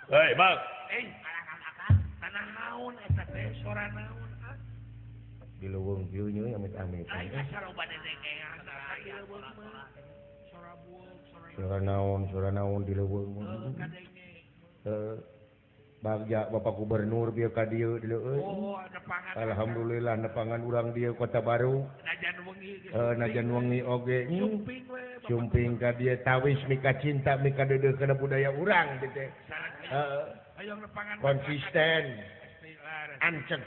Hei, Bang. Tanah naon eta teh sora naon ah? Di leuweung kieu nya amit-amit. Ai saroba dedengean di leuweung mah. Sora buuk, sora naon di leuweung mah. Heeh. Bagja Bapak Gubernur bieu ka dieu di leuweung. Oh, nepangan. Alhamdulillah nepangan urang dieu Kota Baru. Najan wengi geus. Najan wengi oge. Sumping we. Sumping ka dieu tawis mika cinta mika deudeuh kana budaya urang teh. Heeh. Konsisten. Anceg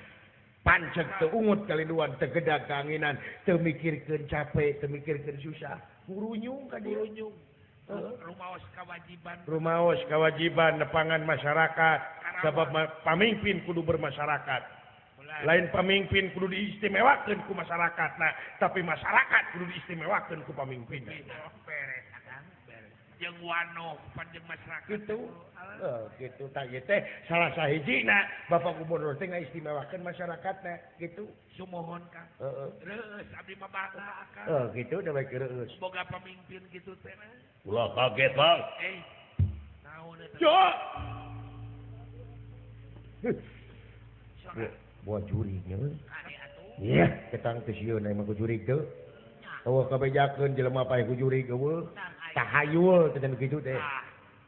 panceg teu ungut kaliduan teu gedag kaanginan teu mikirkeun capek teu mikirkeun susah. Ngurunyung ka dieu. Ngurunyung. Rumaos kewajiban. Rumaos kewajiban nepangan masyarakat. Sebab pamimpin kudu bermasyarakat. Lain pamimpin kudu diistimewakeun ku masyarakat nah, tapi masyarakat kudu diistimewakeun ku pamimpin. Beres akang, beres. Jeung wano panjang masyarakat. Gitu. Gitu tah ieu teh salah sahijina Bapak Gubernur teh ngaistimewakeun masyarakatna gitu. Sumuhun Kang. Heeh. Reueus abdi mah bangga akang. Heuh kitu da bae reueus. Boga pamimpin kitu teh. Ulah kaget, Bang. Naon eta? Cok. Buah jurig nya. Iya, ketang teh sieun aing mah ku jurig teu. Eueuh kabejakeun jelema paeh ku jurig eueuh. Tahayul teh kitu teh.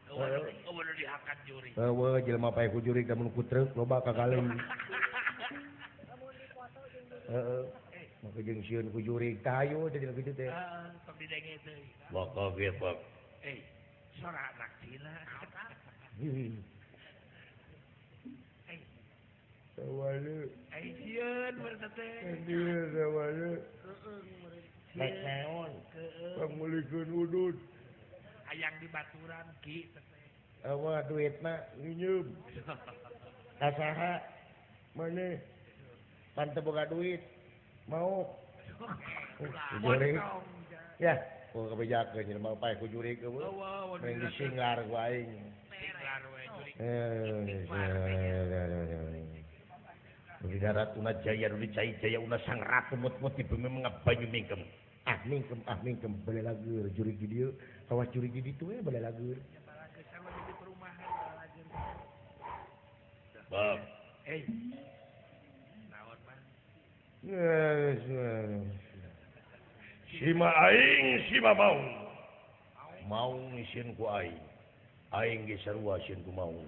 Eueuh nu dihakan jurig. Eueuh jelema paeh ku jurig lamun ku truk loba kagaleung. Heeh. Maka jeung sieun ku jurig tahayul teh kitu teh. Heeh, tong didenge teh. Bakal ge, Pak. Eh, sora anak Cina. Sawalu. Ai sieun meureun teh. Sieun sawalu. Rek naon? Pangulikeun udud. Hayang di baturan ki teh. Eueuh duitna nginjeum. Ka saha? Maneh? Pan teu boga duit. Mau. Jurig. Ya, ku kabejakeun jelema paeh ku jurig eueuh. Mending disinglar ku aing. Singlar we jurig. Di darat una jaya di cai jaya una sang ratu mut-mut di bumi mengabanyu mingkem. Ah mingkem balalager jurig di dieu, kawas jurig di ditu we balalager. Balalager sarua di perumahan balalager. Bang. Eh. Naon mah? Sima aing sima maung. Maung sieun ku aing. Aing ge sarua sieun ku maung.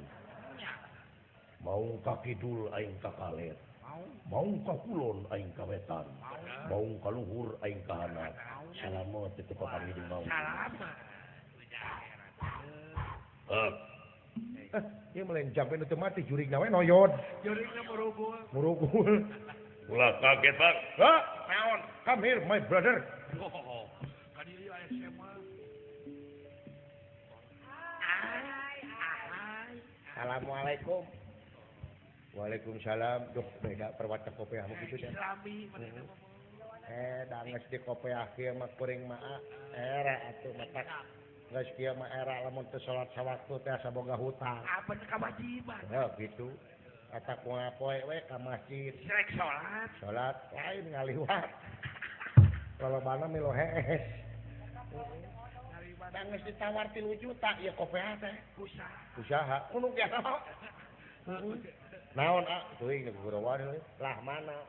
Maung ka kidul aing ka kaler, maung ka kulon aing ka wetan, maung ka luhur aing ka handap. Salamet teu papanggih jeung maung. Salamet. Ieu mah jampe nu teu mati jurigna we noyod. Jurigna murugul. Murugul. Ulah kaget, Bang. Hah? Naon? Come here my brother. Oh, ka dieu aya SMA. Assalamualaikum. Waalaikumsalam. Duh, beda perwata kopiah mah kitu nya. Islami Eh, geus di kopiah kieu mah kuring mah era atuh matak. Geus kieu mah era lamun teu salat sawaktu teh asa boga hutang. Apa kewajiban? Heuh kitu. Eta kumaha poe we ka masjid. Rek salat. Salat lain ngaliwat. Lolobana milu hees. Da geus ditawar 3 juta ieu kopiah teh. Usaha. Usaha. Kudu ge. Naon ah teuing nu gorowan lah mana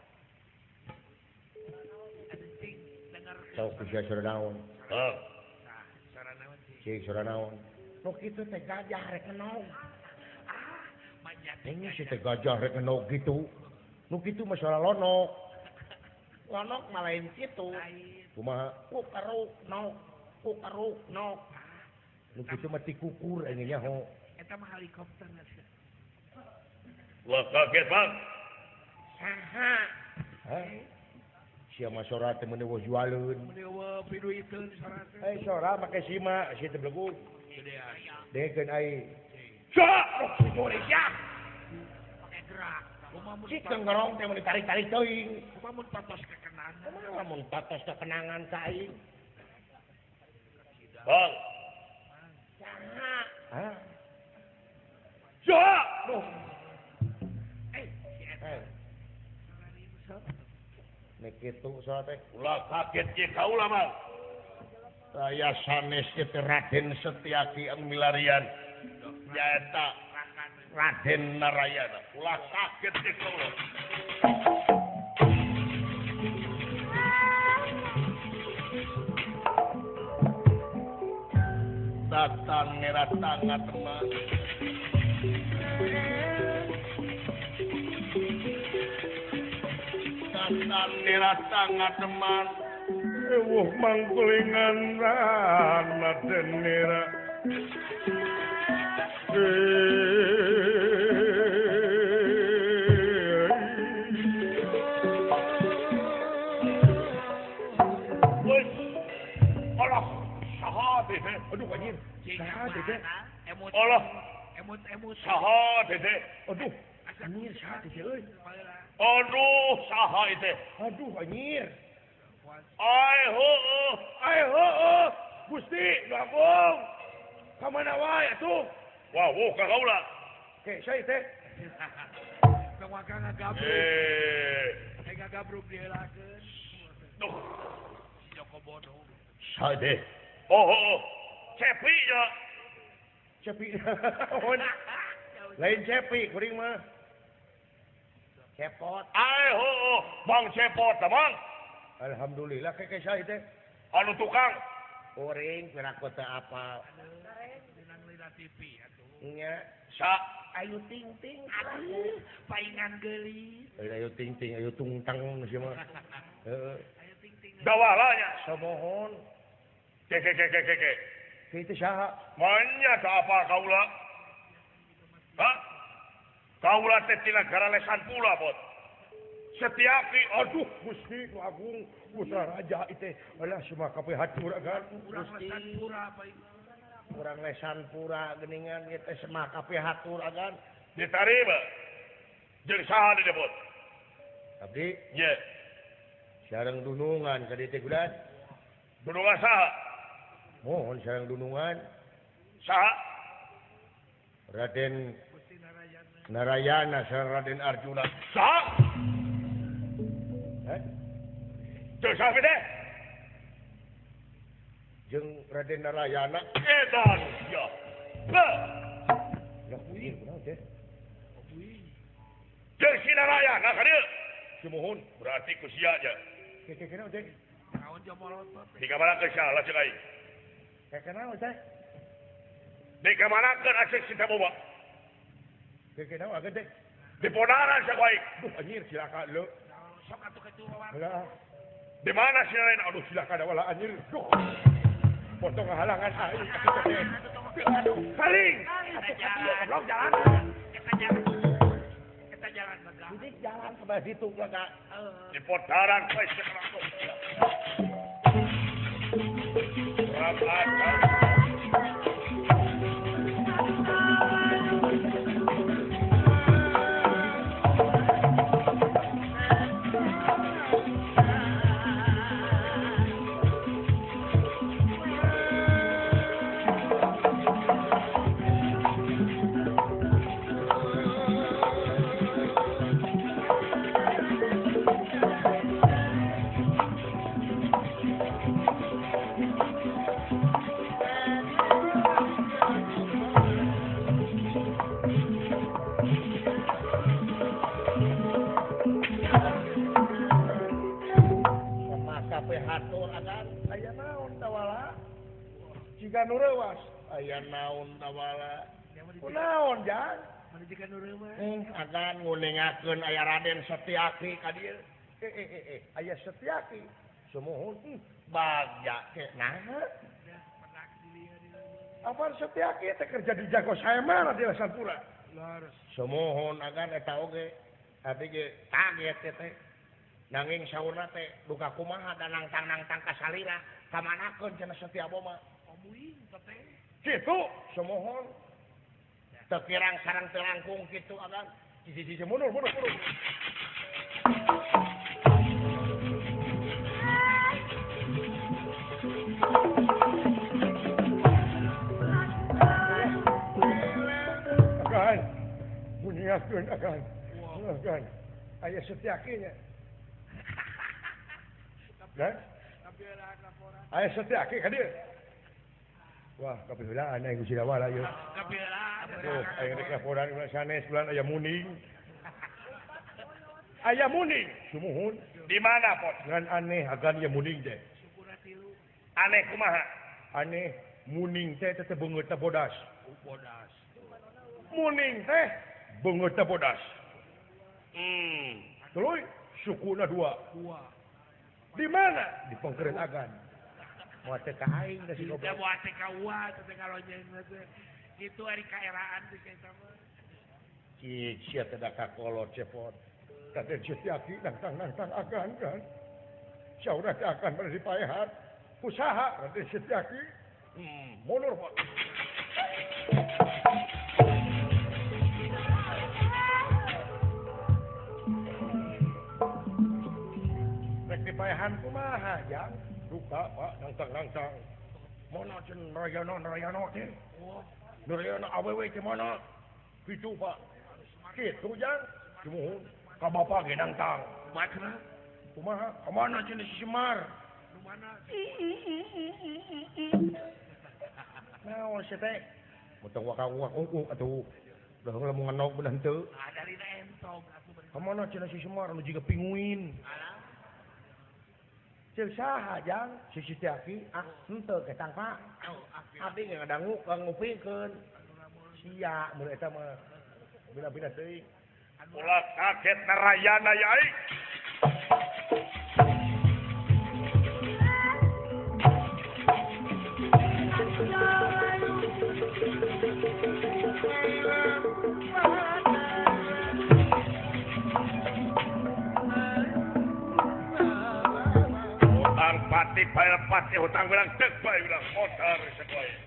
sok sia sora naon heuh sora naon sih sora naon nu kitu teh gajah rek nog ah manjat ini si teh gajah rek nog kitu nu kitu mah sora lonok lonok mah lain kitu kumaha ku keruk nok ku keruk nok nu kitu mah ti kukur aing nyaho eta mah helikopter. Wah kaget Bang. Saha? Heh. Sia mah sora teh meuni eueuh jualeun. Meuni eueuh piduiteun sora teh. Eh sora make sima sia teh belegug. Dengekeun aing. Saha? Jurig sia. Pake gerak. Kumaha mun Si tenggerong teh meuni tarik-tarik teuing. Kumaha mun patos kekenangan. Kumaha mun patos kekenangan ka aing. Bang. Saha? Hah? Saha? Duh. Nek kitu saha teh? Ulah kaget ye kaula mah. Saya sanes ieu teh Raden Setiaki anu milarian. Nyaeta Raden Narayana. Ulah kaget ye kaula. Datang ngeratang teman. Nira sangat teman ewuh mangkulingan Raden Nira. Wes Allah saha dede. Aduh anjir. Saha dede. Allah emut-emut saha dede. Aduh anjir saha dede euy. Aduh saha itu. Aduh anjir. Ai heueuh, ai heueuh. Gusti, nu agung. Ka mana wae atuh? Wah, wuh ka kaula. Ke saya teh. Tong waka ngagabruk. Eh ngagabruk diheulakeun. Duh, si Joko Bodo. Saha teh? Oh, oh, oh. Cepi nya. Cepi. Lain cepi kuring mah. Cepot. Ae heueuh, Bang Cepot tah Bang. Alhamdulillah keke saha teh? Anu tukang. Kuring piraku teu apal. TV atuh. Nya sa ayu ting ting. Aduh, paingan geulis. Ayu ting ting, ayu tungtang sia mah. Heeh. Ayu ting ting. Dawalanya samohon. Ke ke ke ke ke. Kitu saha? Manya teu apal kaula. Hah? Kaula teh tina garalesan pula, Bot. Setiaki, aduh Gusti nu agung putra raja itu alah semua kabeh hatur agan Gusti. Urang lesan pura geuningan ieu teh semah kabeh hatur agan ditarima. Jeung saha di Bot? Abdi ye. Sareng dunungan ka dieu teh gudan. Dunungan saha? Mohon sareng dunungan. Saha? Raden Narayana sareng Raden Arjuna. Saha? Hah? Jeung saha teh? Jeung Raden Narayana. Edan ya. Lah kuing kunaon teh? Jeung si Narayana ka dieu. Sumuhun berarti ku sia nya. Ke naon teh? Naon jomolotot. Dikamanakeun salah ceuk aing? Ke naon teh? Dikamanakeun acek si Taboba? Ke naon ageun teh? Dipodaran sa ku aing. Duh anjir cilaka leu. Sok atuh kitu wawan. Lah. Di mana si Narayana? Aduh cilaka da wala anjir. Duh. Potong halangan aing. Aduh, saling. Goblok jalan. Kita jalan. Kita jalan lega. Jadi jalan ke bawah situ lega. Di podaran kowe sekarang. Rapat. Jika nu reuwas aya naon tawala kunaon jang jika nu reuwas agan nguningakeun aya Raden Setiaki ka dieu aya Setiaki sumuhun bagja ke naha apa Setiaki teh kerja di Jago Saemana di Lesan Pura sumuhun agan eta oge abdi ge kaget teh nanging saurna teh duka kumaha da nangtang-nangtang ka salira kamanakeun cenah Setiaboma Kitu semohon teu kirang sareng teu langkung kitu agan cici mundur mundur mundur agan muniakeun agan agan aya Setiaki nya dan aya Setiaki ka dieu. Wah, kapiheulaan aing ku Sidawala ieu. Kapiheulaan. Tuh, aing rek laporan ulah sanes bulan aya muning. Aya muning, sumuhun. Di mana, Pot? Ngan aneh agan ieu muning teh. Aneh kumaha? Aneh muning teh teh beungeutna bodas. Bodas. Muning teh beungeutna bodas. Tuluy sukuna dua. Dua. Di mana? Di pengkeren agan. Moal teh ka aing da si goblok. Moal teh ka uwa teh kalonjeng teh. Kitu ari kaeraan teh eta mah. Cik sia teh da kakolot cepot. Raden Setiaki nangtang-nangtang agan kan. Saurah teh akan bade dipaehan. Usaha Raden Setiaki. Mundur Pak. Rek dipaehan kumaha jang? Duka Pak nangtang-nangtang. Mana cenah Narayana Narayana teh? Narayana awewe teh mana? Kitu Pak. Kitu jang. Sumuhun ka bapa ge nangtang. Kumaha? Kumaha? Ka mana cenah si Semar? Nu mana? Naon sia teh? Mutong wakang-wakang atuh udah lamun ngenog beunah henteu. Darina entog atuh. Kamana cenah si Semar anu jiga pinguin. Alah. Ceuk saha jang si Setiaki ah henteu ketang Pak. Abdi ge ngadangu ngupingkeun. Sia mun eta mah bina-bina teuing. Ulah kaget Narayana ya aing. Hutang pati bayar pati hutang bilang dek bae bilang modar sekolah.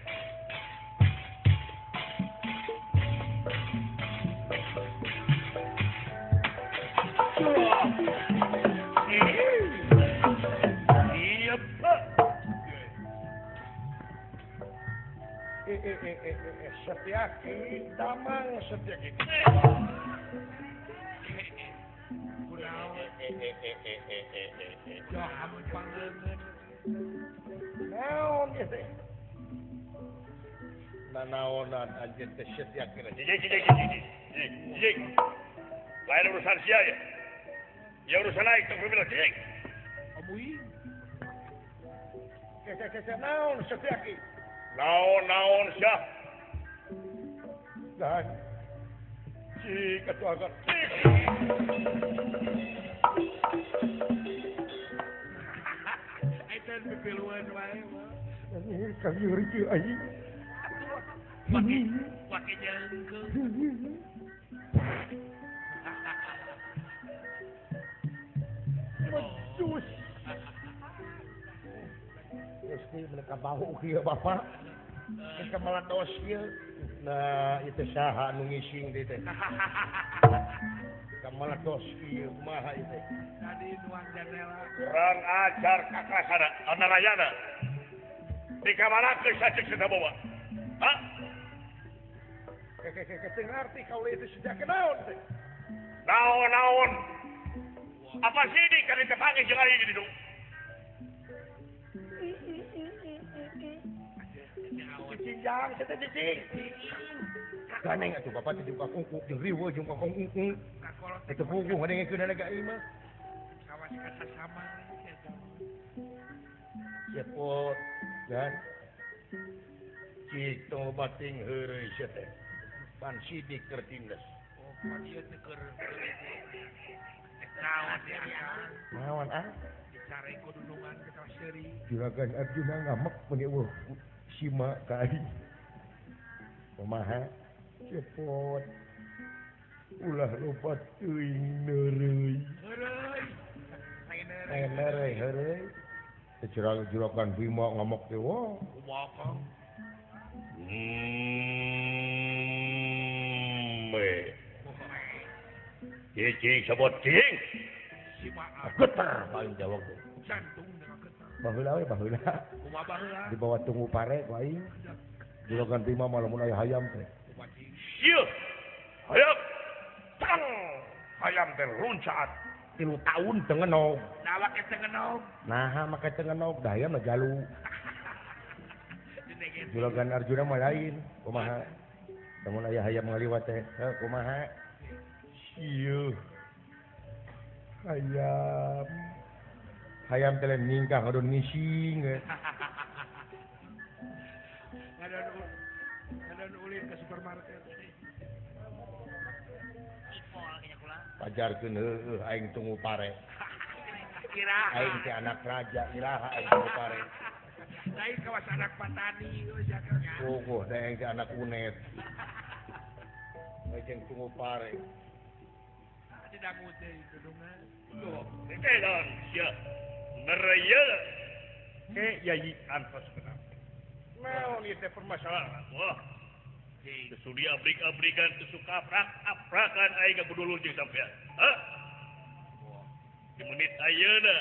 Iya Pak. Setiaki damang Setiaki. Naon ieu teh? Nanaonan anjeun teh Setiaki. Jing. Lain urusan sia ya. Ya urusan aing tong bilang jing. Amuing. Ke naon Setiaki? Naon sia? Dan cik atuh agak cik. Eta pipiluan wae mah. Ini kami reukeun aing. Pake jengkeung. Medus. Geus mereka bau kieu Bapak. Geus kamalados kieu. Nah, itu saha nu ngising deui teh. Kamalados kieu kumaha ieu teh. Tadi nuang jandela. Kurang ajar kakasana Narayana. Dikamanakeun saceuk seta bawa. Hah? Ke teu ngarti kaula itu sejak naon teh. Naon-naon. Apa sini kan dipanggil jeung aing di ditu? Cicing jang, teh cicing. Ganeng atuh bapak teh jeung kakungkuk jeung riweuh jeung kakungkuk. Teh puguh ngadengekeun ka ieu mah. Kawas kasasama eta. Cepot dan cik tong bating heureuy sia teh. Pan sidik keur tindes. Oh, pan ieu teh keur naon ya? Naon ah? Dicare ku dunungan ke seuri. Juragan Arjuna ngamek mun eueuh sima ka aing. Kumaha? Cepot. Ulah lopat teuing neureuy. Heureuy. Neureuy heureuy. Juragan Bima ngamuk teh wah. Kumaha Kang? Cicing sebut cicing. Getar paling jawab teh. Jantung dengan getar. Baheula we baheula. Kumaha baheula? Di bawah tunggu pare ku aing. Juragan Bima mah lamun aya hayam teh. Sieu. Hayam. Tang. Hayam teh luncat. 3 tahun teu ngenog. Nah make teu ngenog. Naha make teu ngenog da hayam mah jalu. Juragan Arjuna mah lain. Kumaha? Lamun aya hayam ngaliwat teh, heuh kumaha? Sieu. Hayam. Hayam teh ningkah ngadon ngising. Ngadon ulin ke supermarket. Pajarkeun heueuh aing tunggu pare. Iraha. Aing teh anak raja, iraha aing tunggu pare. Lain kawas anak patani geus nya. Puguh da aing teh anak unet. Aing tunggu pare. Didangu teh dunungan. Edan sia. Neraya. Ke yai antos kenapa? Naon ieu teh permasalahan? Wah. Sudi abrik-abrikan teu suka aprak-aprakan aing ngabudulur jeung sampean. Hah? Di menit ayeuna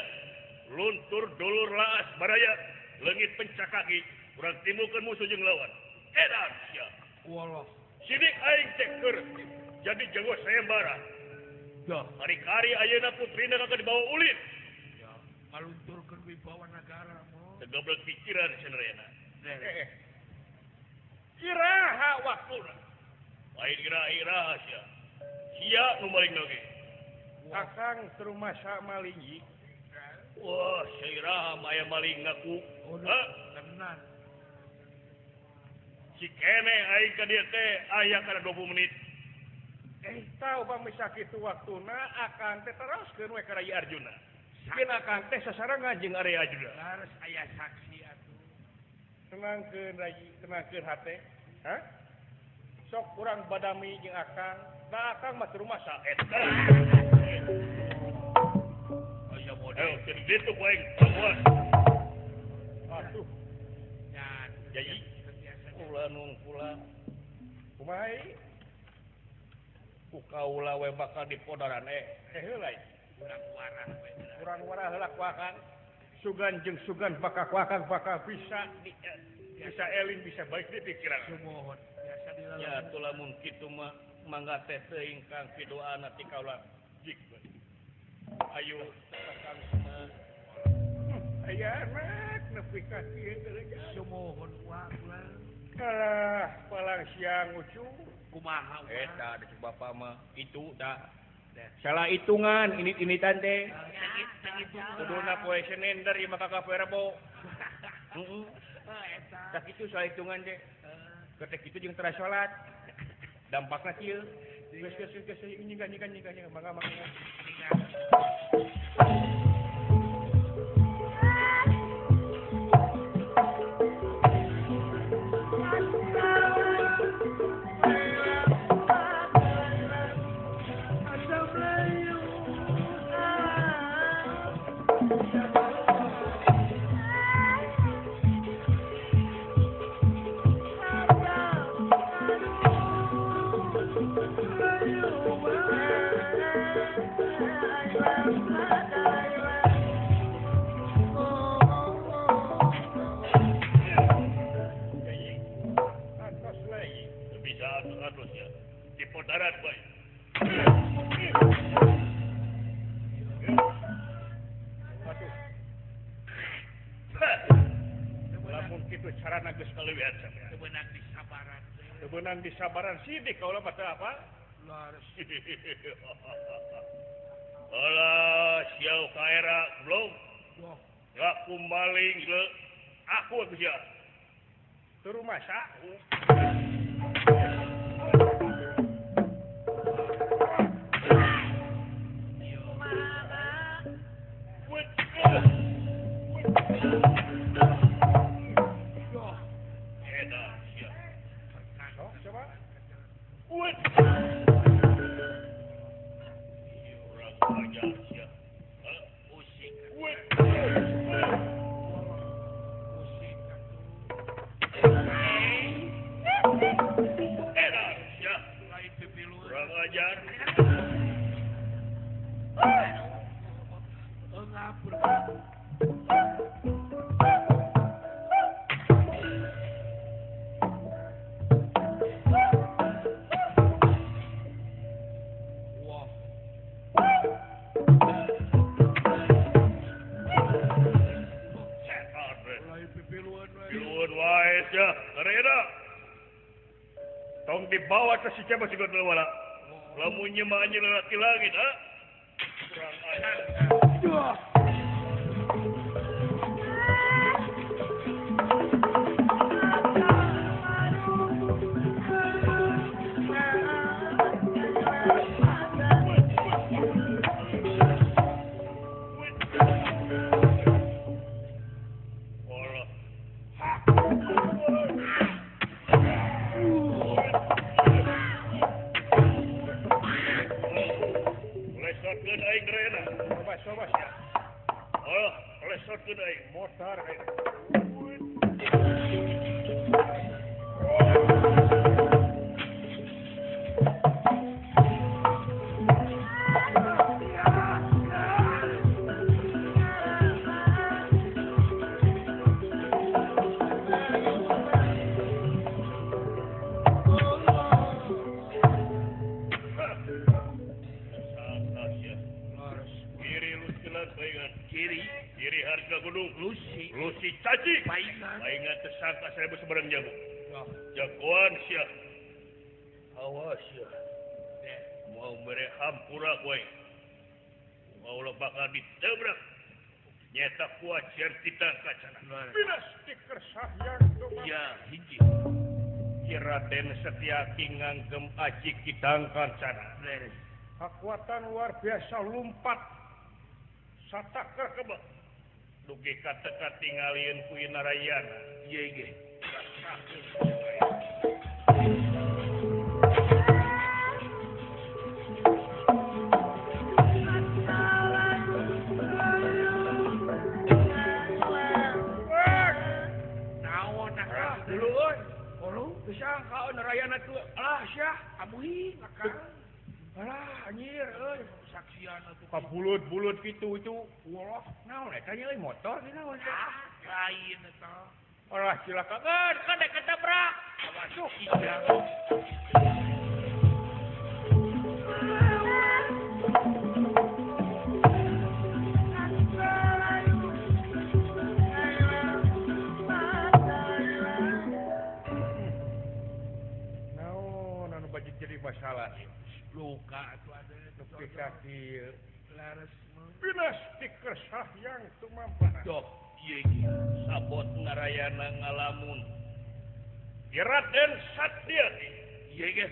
luntur dulur laas baraya leungit pencak kaki urang timukeun musuh jeung lawan. Edan sia. Walah. Sidik aing teh keur jadi jago sayembara. Ya. Hari-hari ayeuna putrina kagak dibawa ulin. Ya, ngalunturkeun wibawa nagara mah. Tegoblok pikiran cenderena. Iraha waktuna. Lain iraha sia. Sia nu maling oge. Akang terumasa maling. Wah, iraha mah aya maling ngaku. Hah? Tenan. Si kene aing ka dieu teh aya kana 20 menit. Tahu bang sakitu waktuna akang teh teroskeun we ka Rayi Arjuna. Bin akang teh sasarengan jeung Arya Arjuna. Harus aya saksi atuh. Tenangkeun Rayi, tenangkeun hate. Hah? Sok urang badami jeung akang. Da akang mah teu rumasa eta. Aya model teu ditu ku aing samuan. Atuh. Ya, jadi kula nung kula. Kumaha ieu? Ku kaula we bakal dipodaran heula urang warah we. Urang warah heula ku akang. Sugan jeung sugan bakal ku akang bakal bisa bisa eling bisa baik di pikiran. Sumuhun biasa dilalui. Ya atuh lamun kitu mah mangga teh teuing kang pidoana ti kaula. Jik. Ayo akang mah. Aya anak nepi ka kieu teh. Sumuhun wa kula. Kalah palang siang ucu. Kumaha eta da bapak mah itu da salah hitungan ini-initan teh kuduna poe Senin dari maka ka poe Rebo heeh eta kitu salah hitungan teh ketek kitu jeung tara salat dampakna kieu geus geus geus nyingkah nyingkah nyingkah mangga mangga Benang disabaran sidik kaula mah teu apa? Laras. Alah, siau kaera belum. Ngaku maling le. Aku sia. Teu rumasa. Tong dibawa ke si siapa sih wala. Lamun nyema anjeun lelaki langit, ha? Kurang ajar. Jagoan sia. Awas ya. Mau mere hampura kowe. Mau lo bakal ditabrak. Nyata kuat kita kacana. Binas dikersahyan tumampa. Ya hiji. Ki Raden Setiaki nganggem aji kidang kancana. Kekuatan luar biasa lumpat sataker kebek. Dugi ka teka tingalieun ku Narayana. Ieu ge. Naon akang dulu euy. Olu bisa ka Narayana tuh. Alah sia, amuhi akang. Alah anjir euy. Saksian atuh kabulut-bulut kitu itu. Walah, naon eta nya euy motor di naon teh? Ah, lain eta. Alah cilaka kan kan dek ketabrak. Aduh, iya. Naon anu baju jadi masalah. Luka atuh ada nepi ka kieu. Lares mah. Binas dikersahyan tumampa. Dok, ieu ge sabot Narayana ngalamun. Ki Raden Satyaki. Ieu ge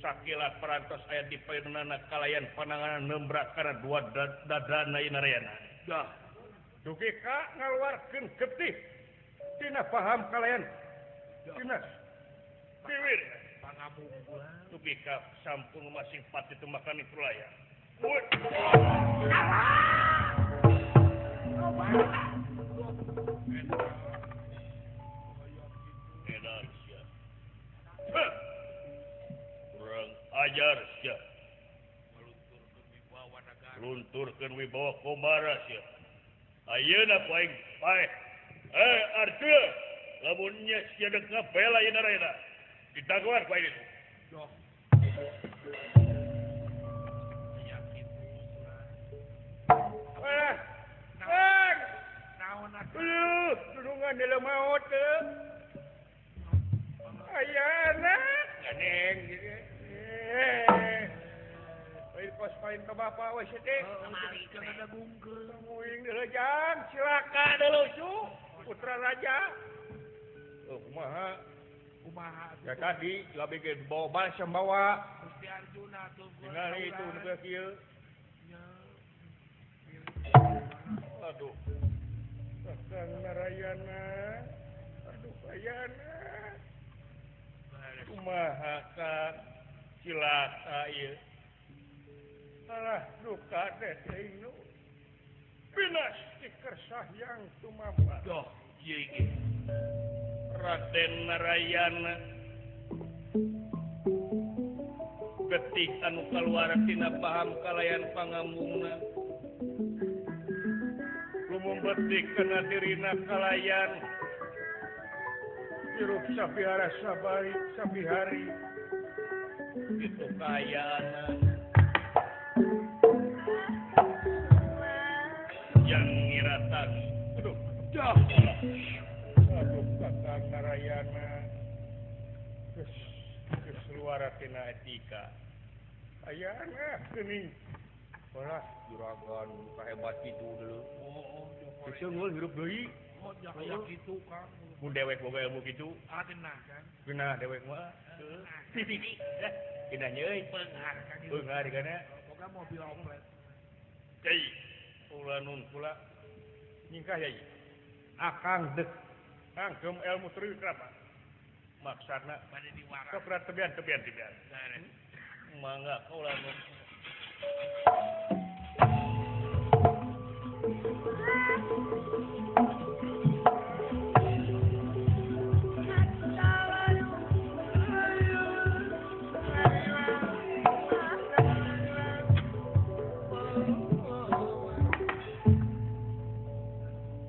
sakilat parantos aya di payunana kalayan pananganan nembrak kana dua dadana Narayana. Dah. Dugi ka ngaluarkeun getih tina paham kalayan dinas biwir. Pangamunggulan. Dugi ka sampun masing pati tumakan Pralaya. Edan sia. Kurang ajar sia. Lunturkeun wibawa Komara sia. Ayeuna ku aing paeh. Arjuna, lamun nya sia deuk ngapela ieu Narayana. Ditagoan ku aing itu. Doh. Alah. Naon atuh? Aduh, dudungan dalam maut teu. Ayana ganeng gitu. Lain kos paling ke bapak we sedih. Kamari teh ada bungkeun. Muing deuleu jang, cilaka deuleu cu. Putra raja. Oh, kumaha? Kumaha Ya tadi labe ge bawa balas yang bawa. Gusti Arjuna tuh Ningali itu nu kieu. Nya. Aduh. Kakang Narayana. Aduh, ayana. Kumaha Kang? Cilaka ieu. Alah duka teh teuing nu. Binas dikersahyan tumampa. Doh, ieu ge. Raden Narayana getih anu kaluar tina paham kalayan pangambungna. Lumumbetik kana dirina kalayan hirup sabihara sabari sabihari itu kaayaan yang ngiratani. Aduh, dah. Aduh, Kakang Narayana. Geus geus luar tina etika. Ayana geuning. Walah, juragan kahebat kitu deuleu. Oh, geus hirup deui. Oh, ya kaya kitu, Kang. Mun dewek boga ilmu kitu. Ah, genah kan. Genah dewek mah. Heeh. Genah nya euy. Beunghar ka dieu. Beunghar kana. Boga mobil oplet. Cai, ulah nun kula nyingkah yai. Akang deuk ngagem ilmu Triwikrama. Maksana bade diwara. Sok tebian tebian tebian. Mangga kaula nun.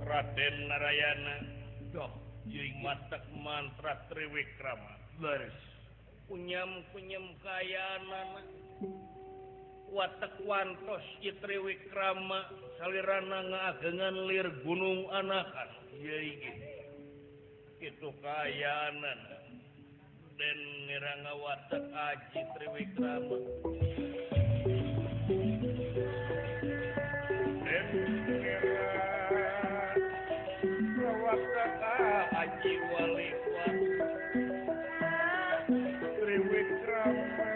Raden Narayana Doh, jeung matak mantra Triwikrama. Leres. Kunyam-kunyam kayaanana. Watek wantos ieu Triwikrama salirana ngaagengan lir gunung anakan. Ieu ge. Kitu kayaanana. Raden Ngerangawata Aji Triwikrama. Den Ngerangawata Aji Waliwa Triwikrama.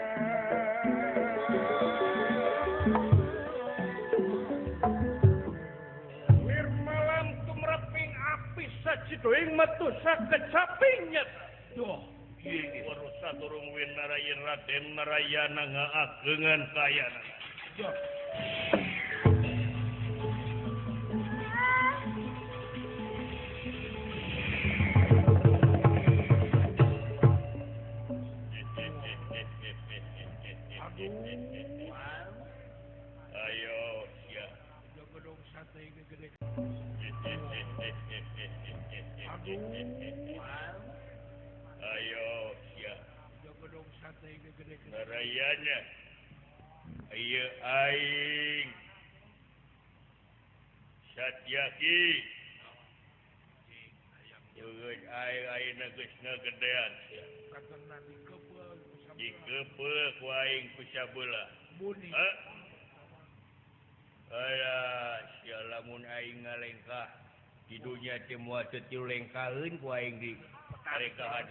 Wir malam tumreping api sacidoing metu sakecapingnya. Duh, ieu warusa turung winarayan Raden Narayana ngaageungan kayana. Duh. Ayo sia. Gedung sate gede. Aduh. Ayo sia. Narayana. Ieu aing Satyaki. Jeung aing ayeuna geus ngagedean sia. Dikepeul ku aing ku sabelah. Heh. Alah, sia lamun aing ngalengkah di dunya teh moal teu tilengkaheun ku aing di tarekahan.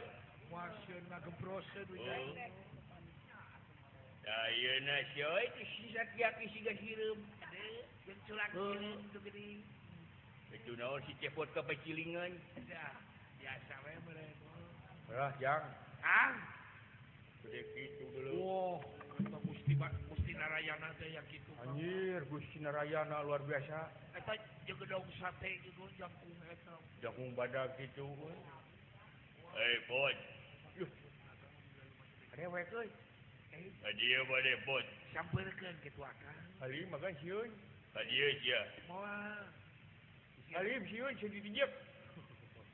Ayeuna sia euy si Satyaki siga sireum. Jeung culak sireum tu geuning. Itu naon si cepot ka pacilingan? Biasa we meureun. Lah, jang. Kang. Gede kitu dulu. Wah, kata Gusti Narayana teh ya kitu. Anjir, Gusti Narayana luar biasa. Eta jeung gedong sate gitu jangkung eta. Jangkung badag kitu. Eh, bot. Yuh. Rewek euy. Ka dieu bade bot. Sampeurkeun kitu akang. Halim makan sieun. Ka dieu sia. Moal. Halim sieun sieun dijep.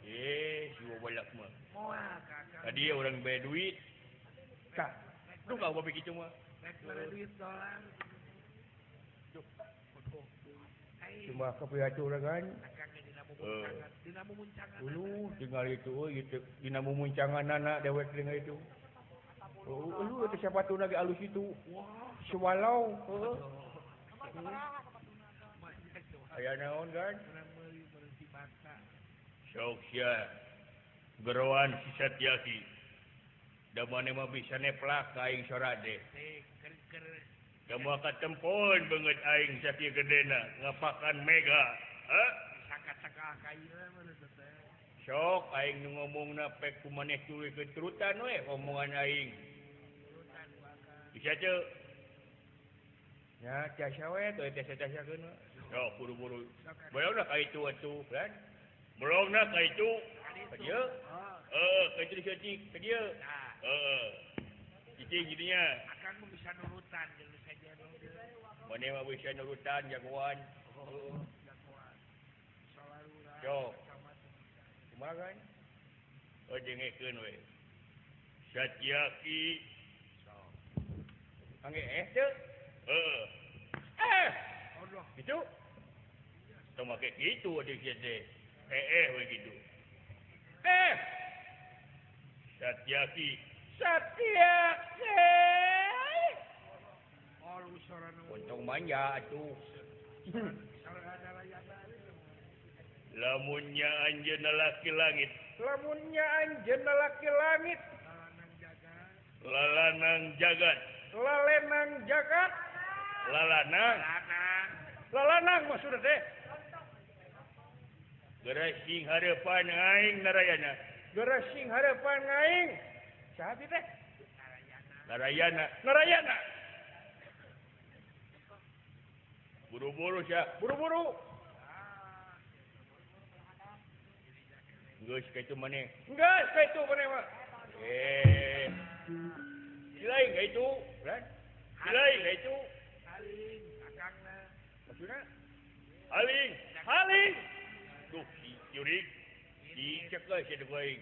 Eh, si balak mah. Moal kakang. Ka dieu urang bae duit. Tah, duh ka babe kitu mah. Rek mere duit dolar. Duh. Cuma kapiatu urang. Dina mumuncangan. Ulu tinggal itu euy gitu. Dina mumuncanganana dewek tinggal itu. Oh, ulu teh sapatuna ge alus itu. Wah, Swallow, heuh. Aya naon kan? Sok sia. Geroan si Satyaki. Da mane mah bisa neplak ka aing sora deh. Da moal katempon beungeut aing sakieu gedena ngapakan mega. Hah? Sok aing nu ngomongna pek ku maneh tuluy keturutan we omongan aing. Bisa teu? Ya, tiasa we teu tiasa-tiasakeun we. Sok buru-buru. Belongna ka itu atuh, kan? Belongna ka itu. Ka dieu? Heeh, ka itu diseutik, ka dieu. Heeh. Cicing jadinya. Akang mah bisa nurutan jeung saja. Maneh mah bisa nurutan jagoan. Oh, jagoan. Sok. Kumaha kan? Oh, dengekeun we. Satyaki. Sok. Angge eh teu? Heeh. Eh. Aduh, gitu. Tong make kitu atuh sia teh. Eh we kitu. Eh. Satyaki. Satyaki. Oh, sorana. Untung manja atuh. Lamunnya anjeunna laki langit. Lamunnya anjeunna laki langit. Lalanang jagat. Lalenang jagat. Lalanang. Lalanang maksudna teh. Geresing hareupan aing Narayana. Geresing hareupan aing. Saha teh? Narayana. Narayana. Buru-buru sia, buru-buru. Geus ka itu maneh. Geus ka itu maneh mah. Eh. Lain ka itu, kan? Lain ka itu. Aling akangna. Maksudna? Aling, aling. Duh, si jurig. Dicekel sia deui aing.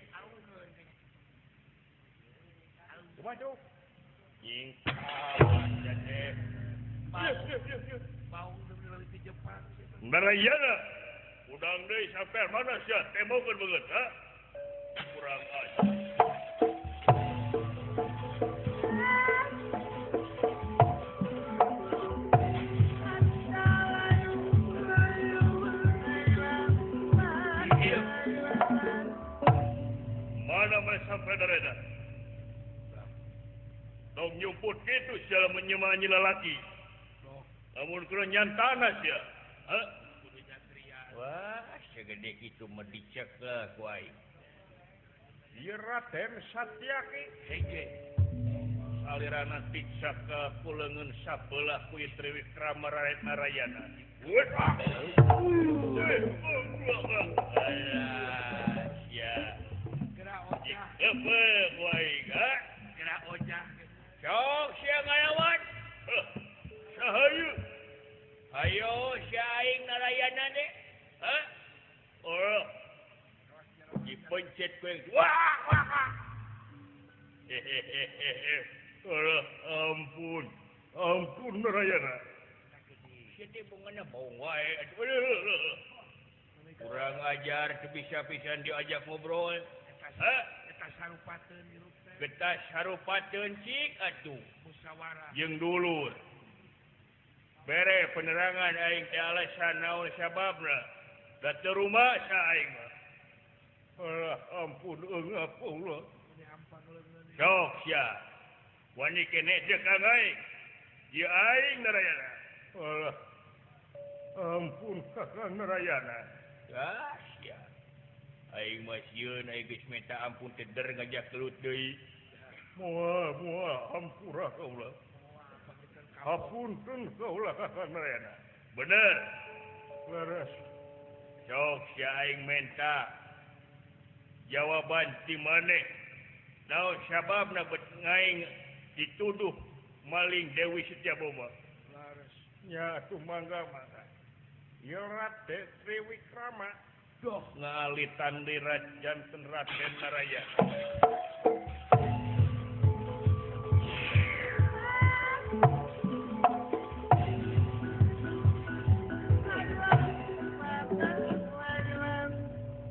Kumaha tuh? Nying. Ah, teh. Bau dari Jepang. Narayana. Udang deui sampai mana sia? Tembokeun beungeut, ha? Kurang ajar. Narayana. Tong nyumput kitu sia lamun nyemanyi lalaki. Lamun kudu nyantana sia. Hah? Wah, segede kitu mah dicekel ku aing. Ieu Raden Satyaki hege. Salirana dicekel ku leungeun sabelah ku Triwikrama Raden Narayana. Alah, sia. Gerak ojah. Heupeuk ku aing, ha? Gerak ojah. Sok sia ngalawan. Saha ieu? Hayo sia aing Narayana deh. Hah? Oh. Dipencet ku aing. Wah, wah. Hehehe. Alah, ampun. Ampun Narayana. Sia teh bongana bong wae. Kurang ajar teu bisa pisan diajak ngobrol. Hah? Eta sarupateun hirup teh. Getas sarupateun cik atuh. Musyawarah. Jeung dulur. Bere penerangan aing teh alasan naon sababna. Da teu rumasa aing mah. Alah, ampun eungap Allah. Sok sia. Wani keneh deuk ka aing. Ieu aing Narayana. Alah. Ampun Kakang Narayana. Ah, sia. Aing mah sieun aing geus minta ampun teh der ngajak gelut deui. Moal moal hampura kaula. Hapunten kaula Kakang Narayana. Bener. Leres. Sok sia aing menta jawaban ti maneh. Naon sababna bet ngaing dituduh maling Dewi Setiaboma. Leres. Nya atuh mangga mangga. Ieu Raden Triwikrama Doh ngalitan di janten Raden Narayana.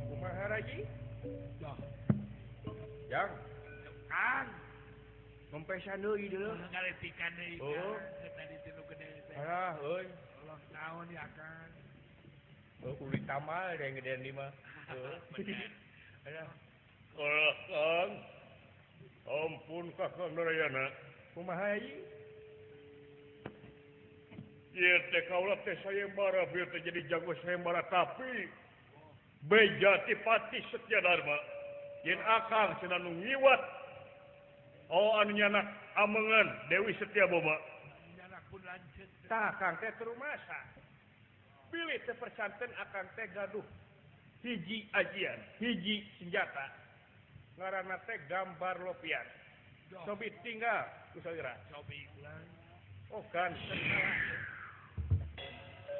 Kumaha Raji? Doh. Jang, Kang, Ngompesan deui deuleu. ngaletikan deui Oh. Kang. Tadi teh nu gede teh. Alah euy. Ulang tahun ya Kang. Oh, uli tamal da yang gedean di mah. Bener. Alah. Alah, Kang. Ampun Kakang Narayana. Kumaha ieu? Ieu teh kaula teh sayembara bieu teh jadi jago sayembara tapi beja ti pati Setya Dharma. Yen akang cenah nu ngiwat. Oh anu nyanak amengan Dewi Setiaboma. Nyanak pun lanceuk. Tah akang teh terumasa. Bilih teh persanten akang teh gaduh hiji ajian, hiji senjata. Ngaranna teh gambar lopian. Sobi tinggal ku salira. Cobi ulang. Oh kan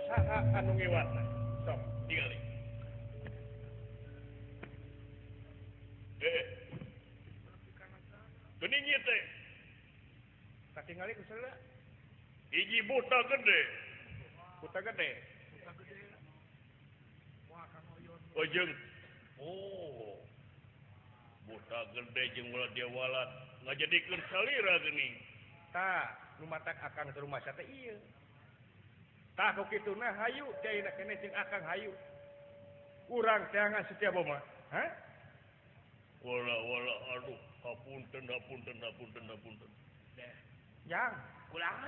saha anu ngiwatna? Sok tingali. Geuning ieu teh. Katingali ku salira. Hiji buta gede. Buta gede. Buta gede. Wah, Kang Oyon. Oh jeung oh. Buta gede jeung ulah dia walat ngajadikeun salira geuning. Tah, nu matak akang teu rumasa teh ieu. Tah ku kituna hayu teh ayeuna keneh jeung akang hayu. Urang teangan Setiaboma. Hah? Wala wala aduh hapunten hapunten hapunten hapunten. Deh. Jang, Ulang.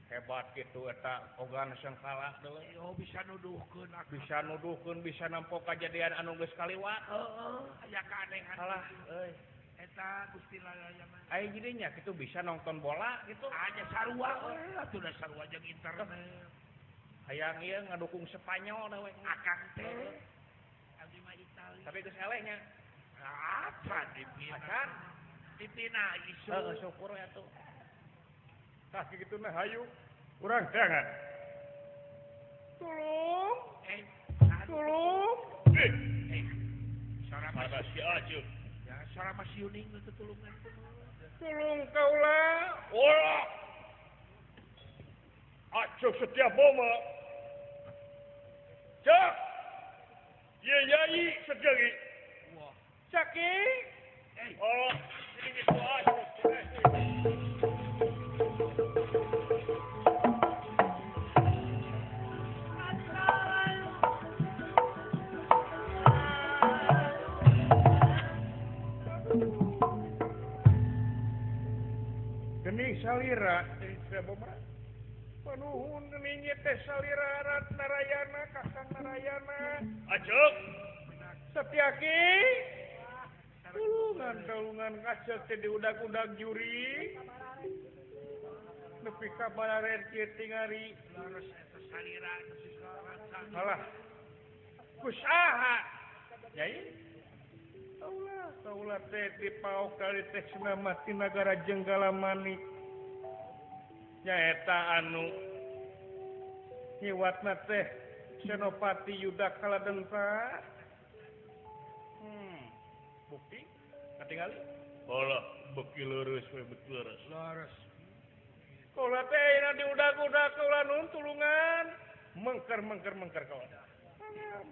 hebat kitu eta ogan sangkala deui. Oh, bisa nuduhkeun akang. Bisa nuduhkeun, bisa nampo kajadian anu geus kaliwat. Heeh, aya keanehan. Alah, euy. Eta Gusti Narayana. Aya jadinya kitu bisa nonton bola gitu. Aya sarua we, atuh da sarua jeung internet. Hayang ieu ngadukung Spanyol da we. Akang teh. Abdi mah Itali. Tapi geus elehnya. Acan dipina. Acan. Dipina isu. Heeh, syukur we atuh. Tah kituna hayu urang teangan. Tulung, tulung. Suara Ada si Acuk. Ya, suara Mas Yuning nu tutulungan kumaha. Tulung kaula. Wala. Acuk Setiaboma. Cak. Ye yai sejagi. Wah. Caki. Oh, ini gitu Acuk. salira panuhun geuning teh salira Rat Narayana Kakang Narayana acuk Satyaki tulungan kacek teh diudag-udag juri nepi ka balarer kieu tingali leres eta salira halah kusaha nyai kaulah kaulah teh dipaok kali teh cenah mah ti nagara Jenggala Manik nyaeta anu nyiwatna teh Senopati Yuda Kaladenta. Bukti katingali bola beuki leureus we beuki leureus leres kaulah teh ayeuna diudag-udag kaulah nun tulungan mengker mengker mengker kaulah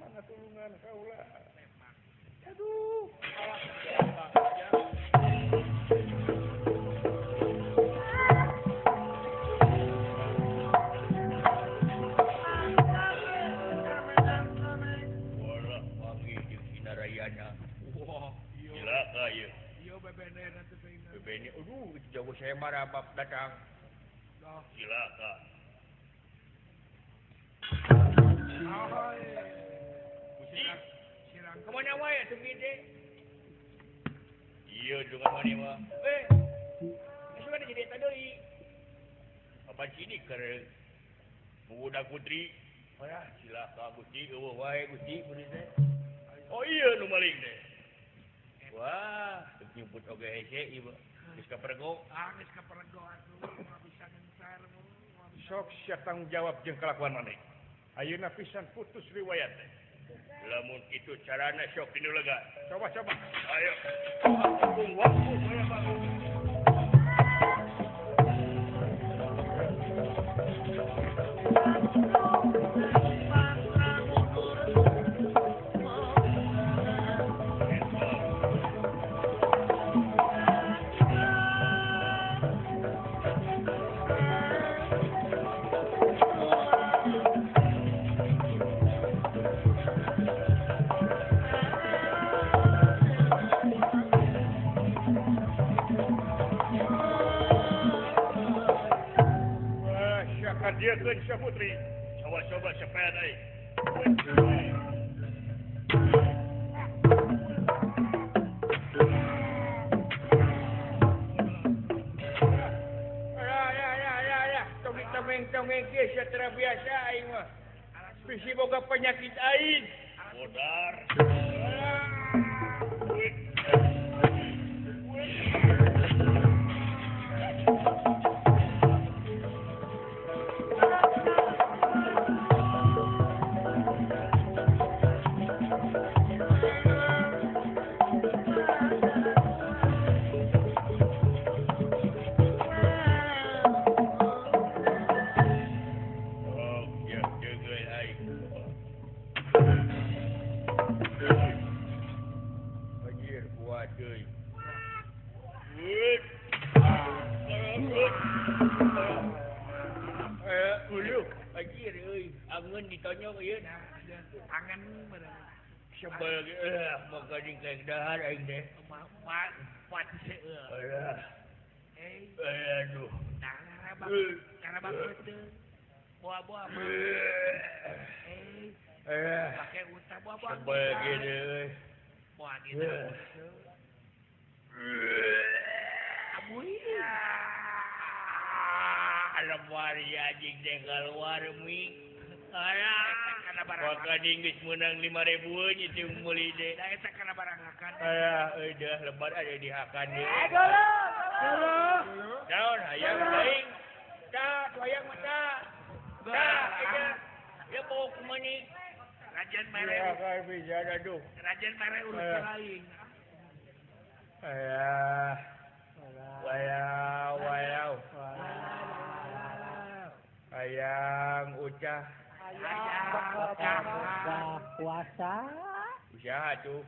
mangga tulungan kaulah aduh bola wangi jeung si Narayana. Wah, iya. Cilaka ieu. Iya bebener atuh teh. Bebener aduh jago saya marah bab datang. Cilaka. Kemana wae atuh gede? Iya juga mana mah. Eh. Geus mana jadi eta deui? Apa sini keur budak putri. Wah, cilaka Gusti eueuh wae Gusti putri teh. Oh iya nu maling teh. Wah, teu nyebut oge hese ieu. Geus kapergo. Ah, geus kapergo atuh moal bisa gentar. Sok sia tanggung jawab jeung kalakuan maneh. Ayeuna pisan putus riwayat teh. Lamun kitu carana sok dinu lega. Coba coba. Ayo. Tunggu waktu saya bangun. Dia Putri, coba-coba sepeda euy. Ya ya ya, tongeng-tongeng kieu sia teu biasa aing mah. Bisi boga penyakit aing. Modar. Sebel mau gading kayak dahar aing teh. Mat seueur. Alah. Aduh. Nah, karabak teu. Boa-boa. Pake utah boa-boa. Sebel gini euy. Boa gitu. Abuy. Lebar anjing teh keluar mi. Alah. Maka geus meunang 5.000 itu meuli teh. Da eta kana barang hakan. Alah, euy dah lebar ada di hakan deui. Eh, dulu. Naon hayang aing? Tah, hayang mah tah. Tah, eta. Ya bawa kumaha ni? Rajan mere. Ya bisa aduh. Rajan mere urus lain. Alah. Walau, walau. Hayang ucah. Puasa. Usaha tuh.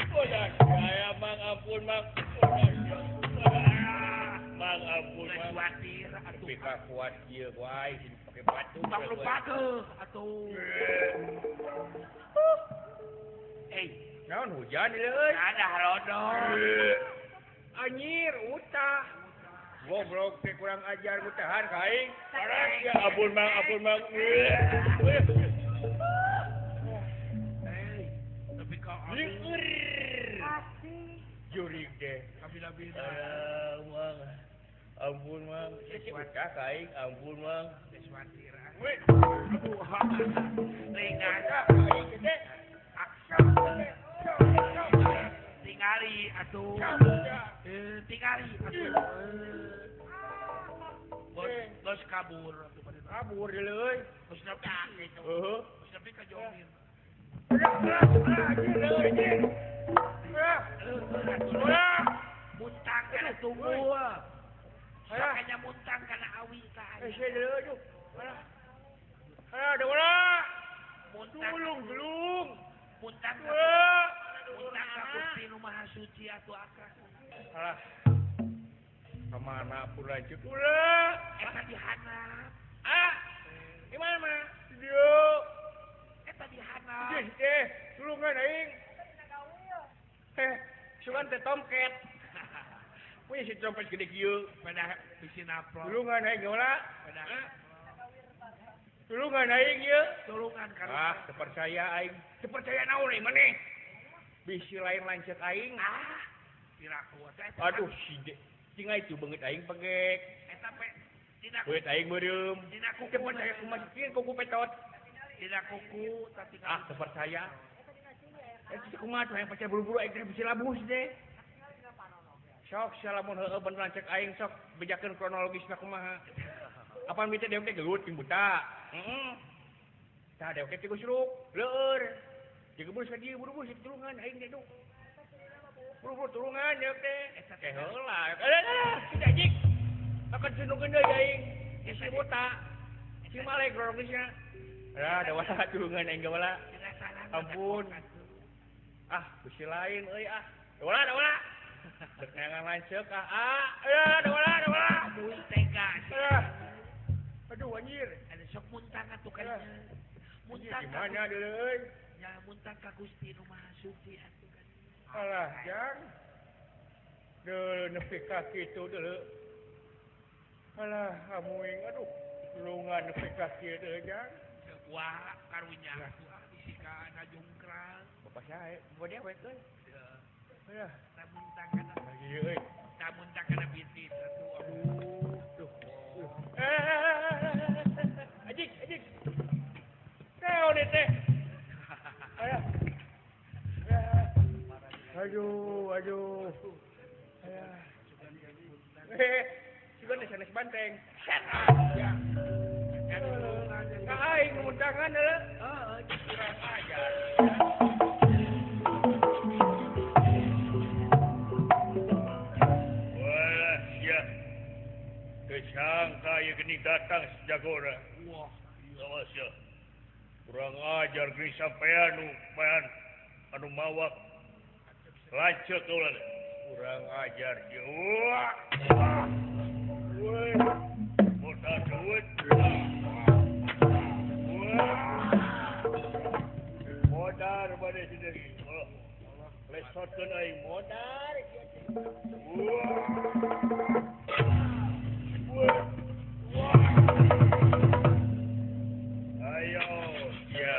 Udah, saya Mang ampun Mang. Mang ampun Mang. Khawatir atuh. Tapi ka kuat ieu wae pake batu. Tong lupakeun atuh. Eh, naon hujan ieu euy? Ada harodo. Anjir utah. Goblok teh kurang ajar mutahan ka aing. Ya ampun Mang, ampun Mang. Tapi ka jurig deh. Kabila-bila. Mang. Ampun Mang. Utah ka aing, ampun Mang. Weh. Aduh, ringan. Tingali atuh. Tingali atuh. Bos kabur atuh pada kabur deui. Bos nepi ka kitu. Heeh. Bos nepi ka jongin. Muntang kana tunggu. Sakanya muntang kana awi ka. Eh, deui. Alah. Alah, da Muntang tulung, Muntang. Muntang ka Gusti nu Maha Suci atuh akang. Alah. Kemana pun lanjut ulah. Eta di handap. Ah. Di mana? Dieu. Eta di handap. Eh, tulungan aing. Sugan teh tomket. Punya si trompet gede kieu. Pada bisi naplok. Tulungan aing ulah. Pada tulungan aing ieu. Tulungan ka. Ah, teu percaya aing. Teu percaya naon aing maneh? Bisi lain lanceuk aing. Ah, piraku teh. Aduh, si tinggal itu beungeut aing pegek. Eta pe dina beungeut aing meureum. Dina kuku teu percaya kumaha sieun kuku petot. Dina kuku tapi ah, teu percaya. Eta kumaha tuh hayang percaya buru-buru aing teh bisi labuh teh. Sok salamun heueuh bener lanceuk aing sok bejakeun kronologisna kumaha. Apaan mite dewek teh gelut jeung buta. Heeh. Tah dewek teh gusruk, leur. Digebur ka dieu buru-buru si tulungan aing teh duh. Buru-buru tulungan dewek teh. Teh heula. Alah, si jajik. Akan sundukeun deui aing. Si buta. Si malek kronologisna. Alah, da wala tulungan aing wala. Ampun. Ah, bisi lain euy ah. Da wala, da wala. Dek neangan lanceuk ah. Ah, da wala, da wala. Aduh, tega. Aduh anjir, ada sok muntang atuh kan. Muntang gimana deui euy? Ya muntang ka Gusti nu Maha Suci atuh kan. Alah, jang. Deuleu nepi ka kitu deuleu. Alah, amuing aduh, tulungan nepi ka kieu deui jang. Wah, karunya atuh ah bisi ka najungkrang. Bapak sae, bapak dewek euy. Alah, muntang kana lagi euy. Muntang kana bitis atuh. Aduh, duh. Ajik, ajik. Naon teh? Alah. Aduh, aduh. Alah. Sugan sanes banteng. Ya. Ka aing muntangan heula. Heeh, kurang ajar. Wah, ya. Kesangka ieu geuning datang sejagora. Wah, awas ya. Kurang ajar geuning sampean nu payan anu mawak lanceuk ulah. Kurang ajar ieu. Wah. Woi. Modal duit. Wah. Modal bade deui. Lesotkeun aing modal. Wah. Wah. Ayo, ya.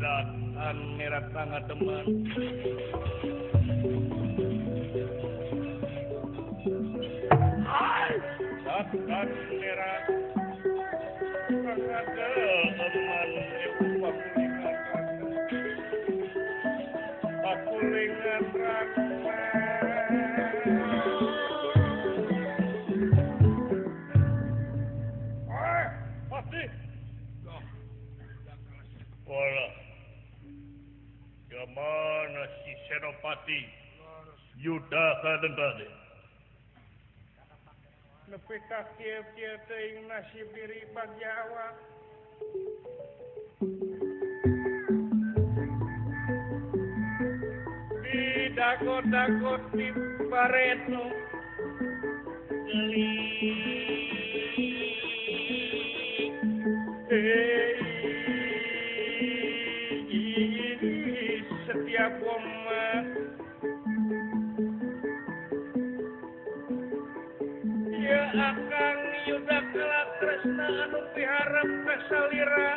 Datang neratanga teman. Datang nerat teman pakulingan pasti. Walah, mana si Senopati Yuda tadi? Nepi ka kieu-kieu teuing nasib diri bagja awak. Didakot-dakot di baretno. geulis Setia Boma ya akang Yuda Kala Kresna anu piharep ka salira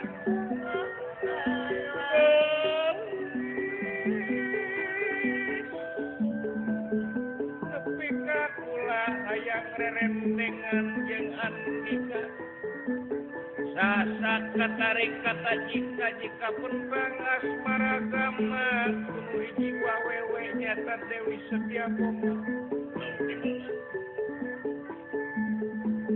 nepi ka kula hayang rerendengan jeung Andika sasak katarik kata jika jika pentang asmara gama kudu hiji wawewe nyata Dewi Setia Boma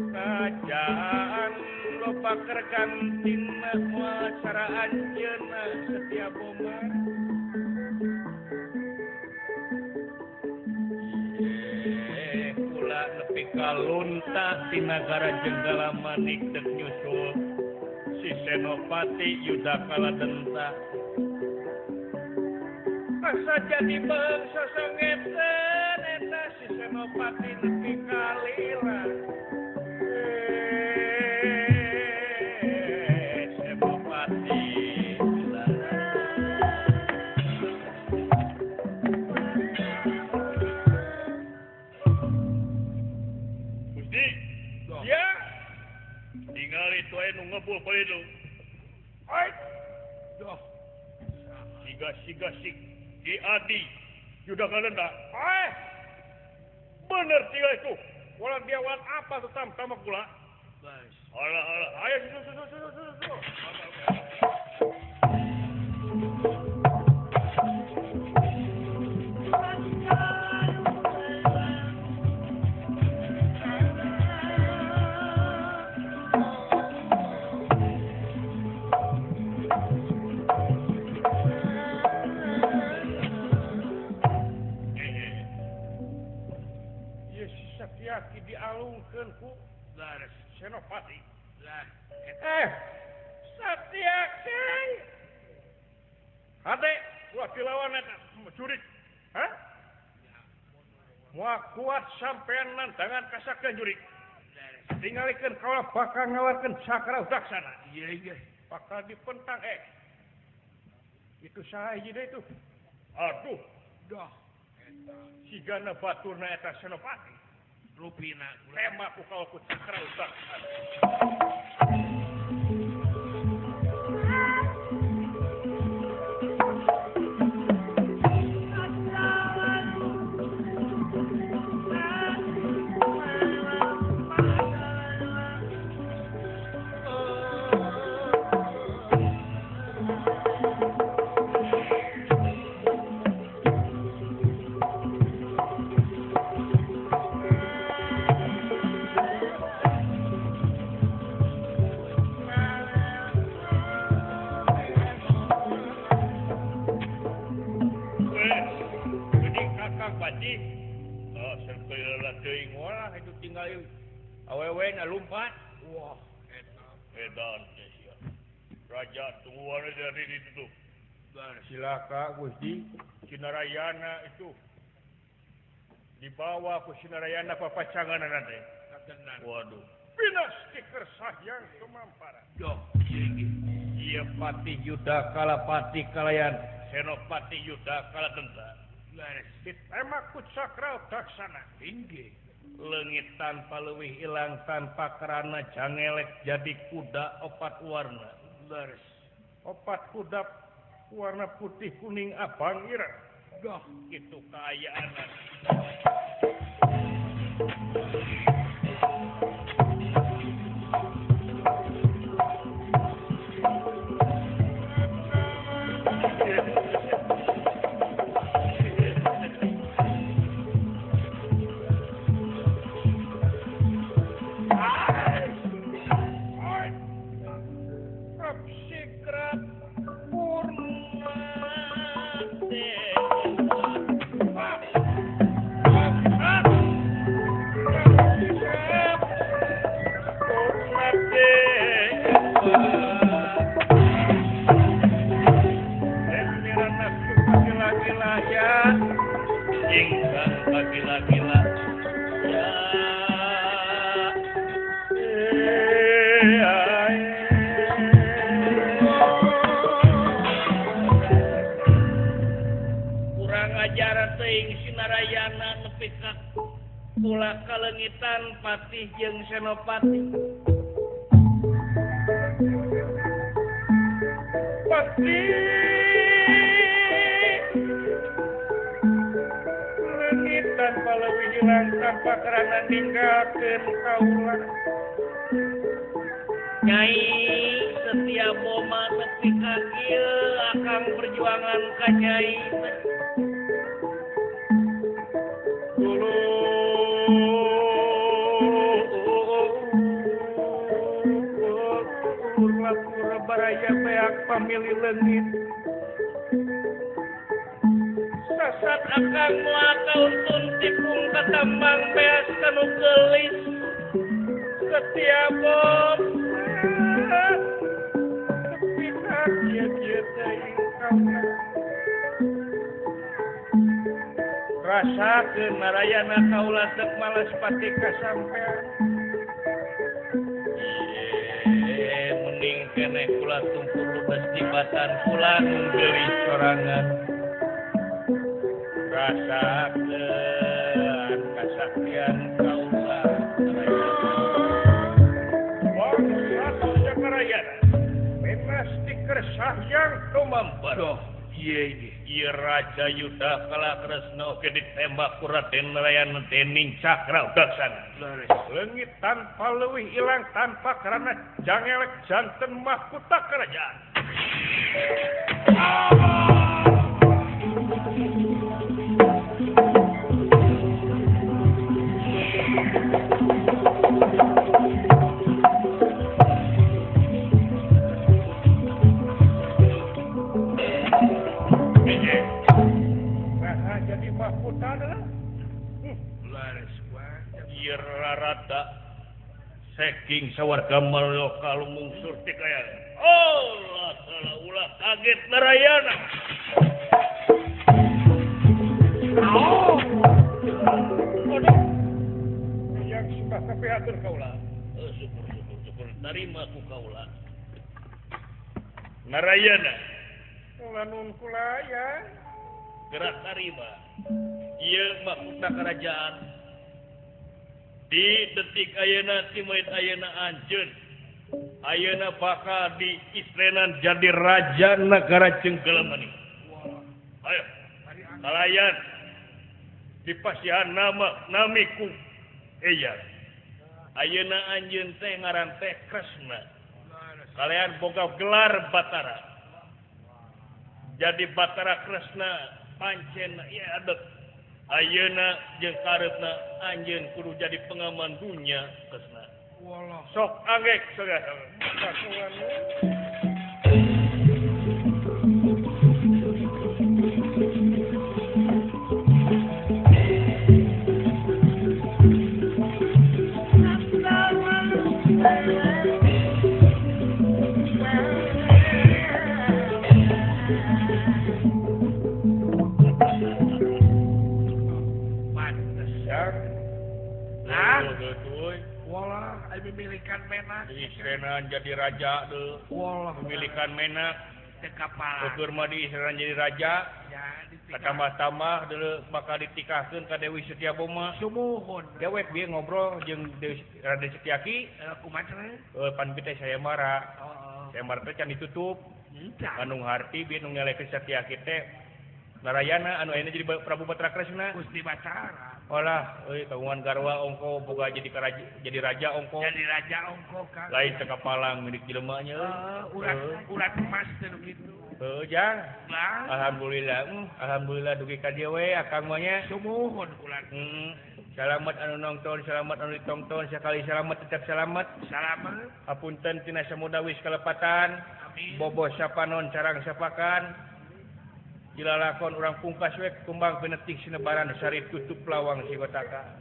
kajaan loba kergantina moal cara anjeunna Setia Boma kula nepi ka lunta ti nagara Jenggala Manik dek nyusul si Senopati Yuda Kala Denta asa jadi bangsa sangeten eta si Senopati nepi ka lila Senopati lila. Gusti ya tingali itu aya nu ngebul palidu. Ai. Doh. Siga-siga sik Ki Adi Yuda Kalenda. Ai. Bener tinggal itu. Walau dia wat apa tuh tam tamak gula. Alah alah, ayo susu susu susu susu. Satyaki dialungkeun ku Senopati. Satyaki. Hade ulah dilawan eta jurik. Hah? Moal kuat sampean nantangan ka saktian jurik. Tingalikeun kaula bakal ngawarkeun Cakra Udaksana. Iya iya. Bakal dipentang Itu saha hiji deui tuh. Aduh, dah. Sigana baturna eta Senopati. Rupina tema ku kaul ku Cakra Udaksana. Awewe na lumpat. Wah, eta edan teh sia. Raja tungguan dari itu tuh. Silaka Gusti Sinarayana itu dibawa ku Sinarayana papacanganna teh. Waduh. Pinas stiker sahyang sumampara. Doh, ieu Pati Yuda Kalapati kalayan Senopati Yuda Kaladenta. Ditemak ku Cakra Udaksana. Inggih. Leungit tanpa leuwih ilang tanpa kerana jangelek jadi kuda opat warna. Leres. Opat kuda warna putih kuning abang ireng. Doh, kitu kaayaanna. Gila-gila ya. teuing si Narayana nepi ka kula kaleungitan patih jeung senopati. Patih leungit tanpa leuwih hilang tanpa karana ninggalkeun kaula. Nyai Setia Boma nepi ka kieu akang perjuangan ka Nyai teh. Baraya beak pamili leungit sasat akang moal kauntun tipung katambang beas kanu geulis Setia Boma nepi ka kieu teuing kaula. Rasakeun Narayana kaula dek malas pati ka sampean. Mending keneh kula tumpur ludes di batan kula nunggeulis sorangan. Rasakeun kasaktian kaula Narayana. Bangsa Narayana menas dikersah yang tumambar. Ieu Raja Yuda Kala Kresna oge ditembak ku Raden Narayana dening Cakra Udaksana. Leungit tanpa leuwih ilang tanpa karana jangelek janten mahkota kerajaan. Rarada saking sawarga Marloka lumung surti kaya. Oh, salah ulah kaget Narayana. Oh. Aduh. Yang sudah kapihatur kaula. Syukur syukur syukur tarima ku kaula. Narayana. Kula nun kula ya. Gerak tarima. Ieu mahkota kerajaan. Di detik ayeuna timait ayeuna anjeun ayeuna bakal di istrenan jadi raja negara Cengkelemani. Ayo kalayan dipasihan nama namiku eya. Ayeuna anjeun teh ngaran teh Kresna. Kalian boga gelar Batara. Jadi Batara Kresna pancen ieu adet. Ayeuna jeung kareupna anjeun kudu jadi pengaman dunya Kresna. Sok angek sagala. Isrenan jadi raja deh. Walah, pemilikan menak. Kapal. Ukur mah di Isrenan jadi raja. Tambah-tambah dulu bakal ditikahkeun ka Dewi Setiaboma. Sumuhun. Dewek bieu ngobrol jeung Dewi Raden Setiaki. Kumaha cenah? Pan teh saya marah. Heeh. Saya marah teh can ditutup. Anu harti bieu nu nyalekeun Setiaki teh Narayana anu ayeuna jadi Prabu Batara Kresna. Gusti Batara. Olah, euy kagungan garwa ongko boga jadi karaja, jadi raja ongko. Jadi raja ongko Kang. Lain teu kapalang milik jelema nya euy. Urat emas teh nu kitu. Heuh, Jang. Alhamdulillah, alhamdulillah dugi ka dieu we akang mah nya. Sumuhun kula. Salamet anu nongton, salamet anu ditongton, sakali salamet tetap salamet. Salamet. Hapunten tina samudawis kalepatan. Amin. Bobo sapanon carang sapakan. Dilalakon urang pungkas we kumbang penetik sinebaran sari tutup lawang sigotaka.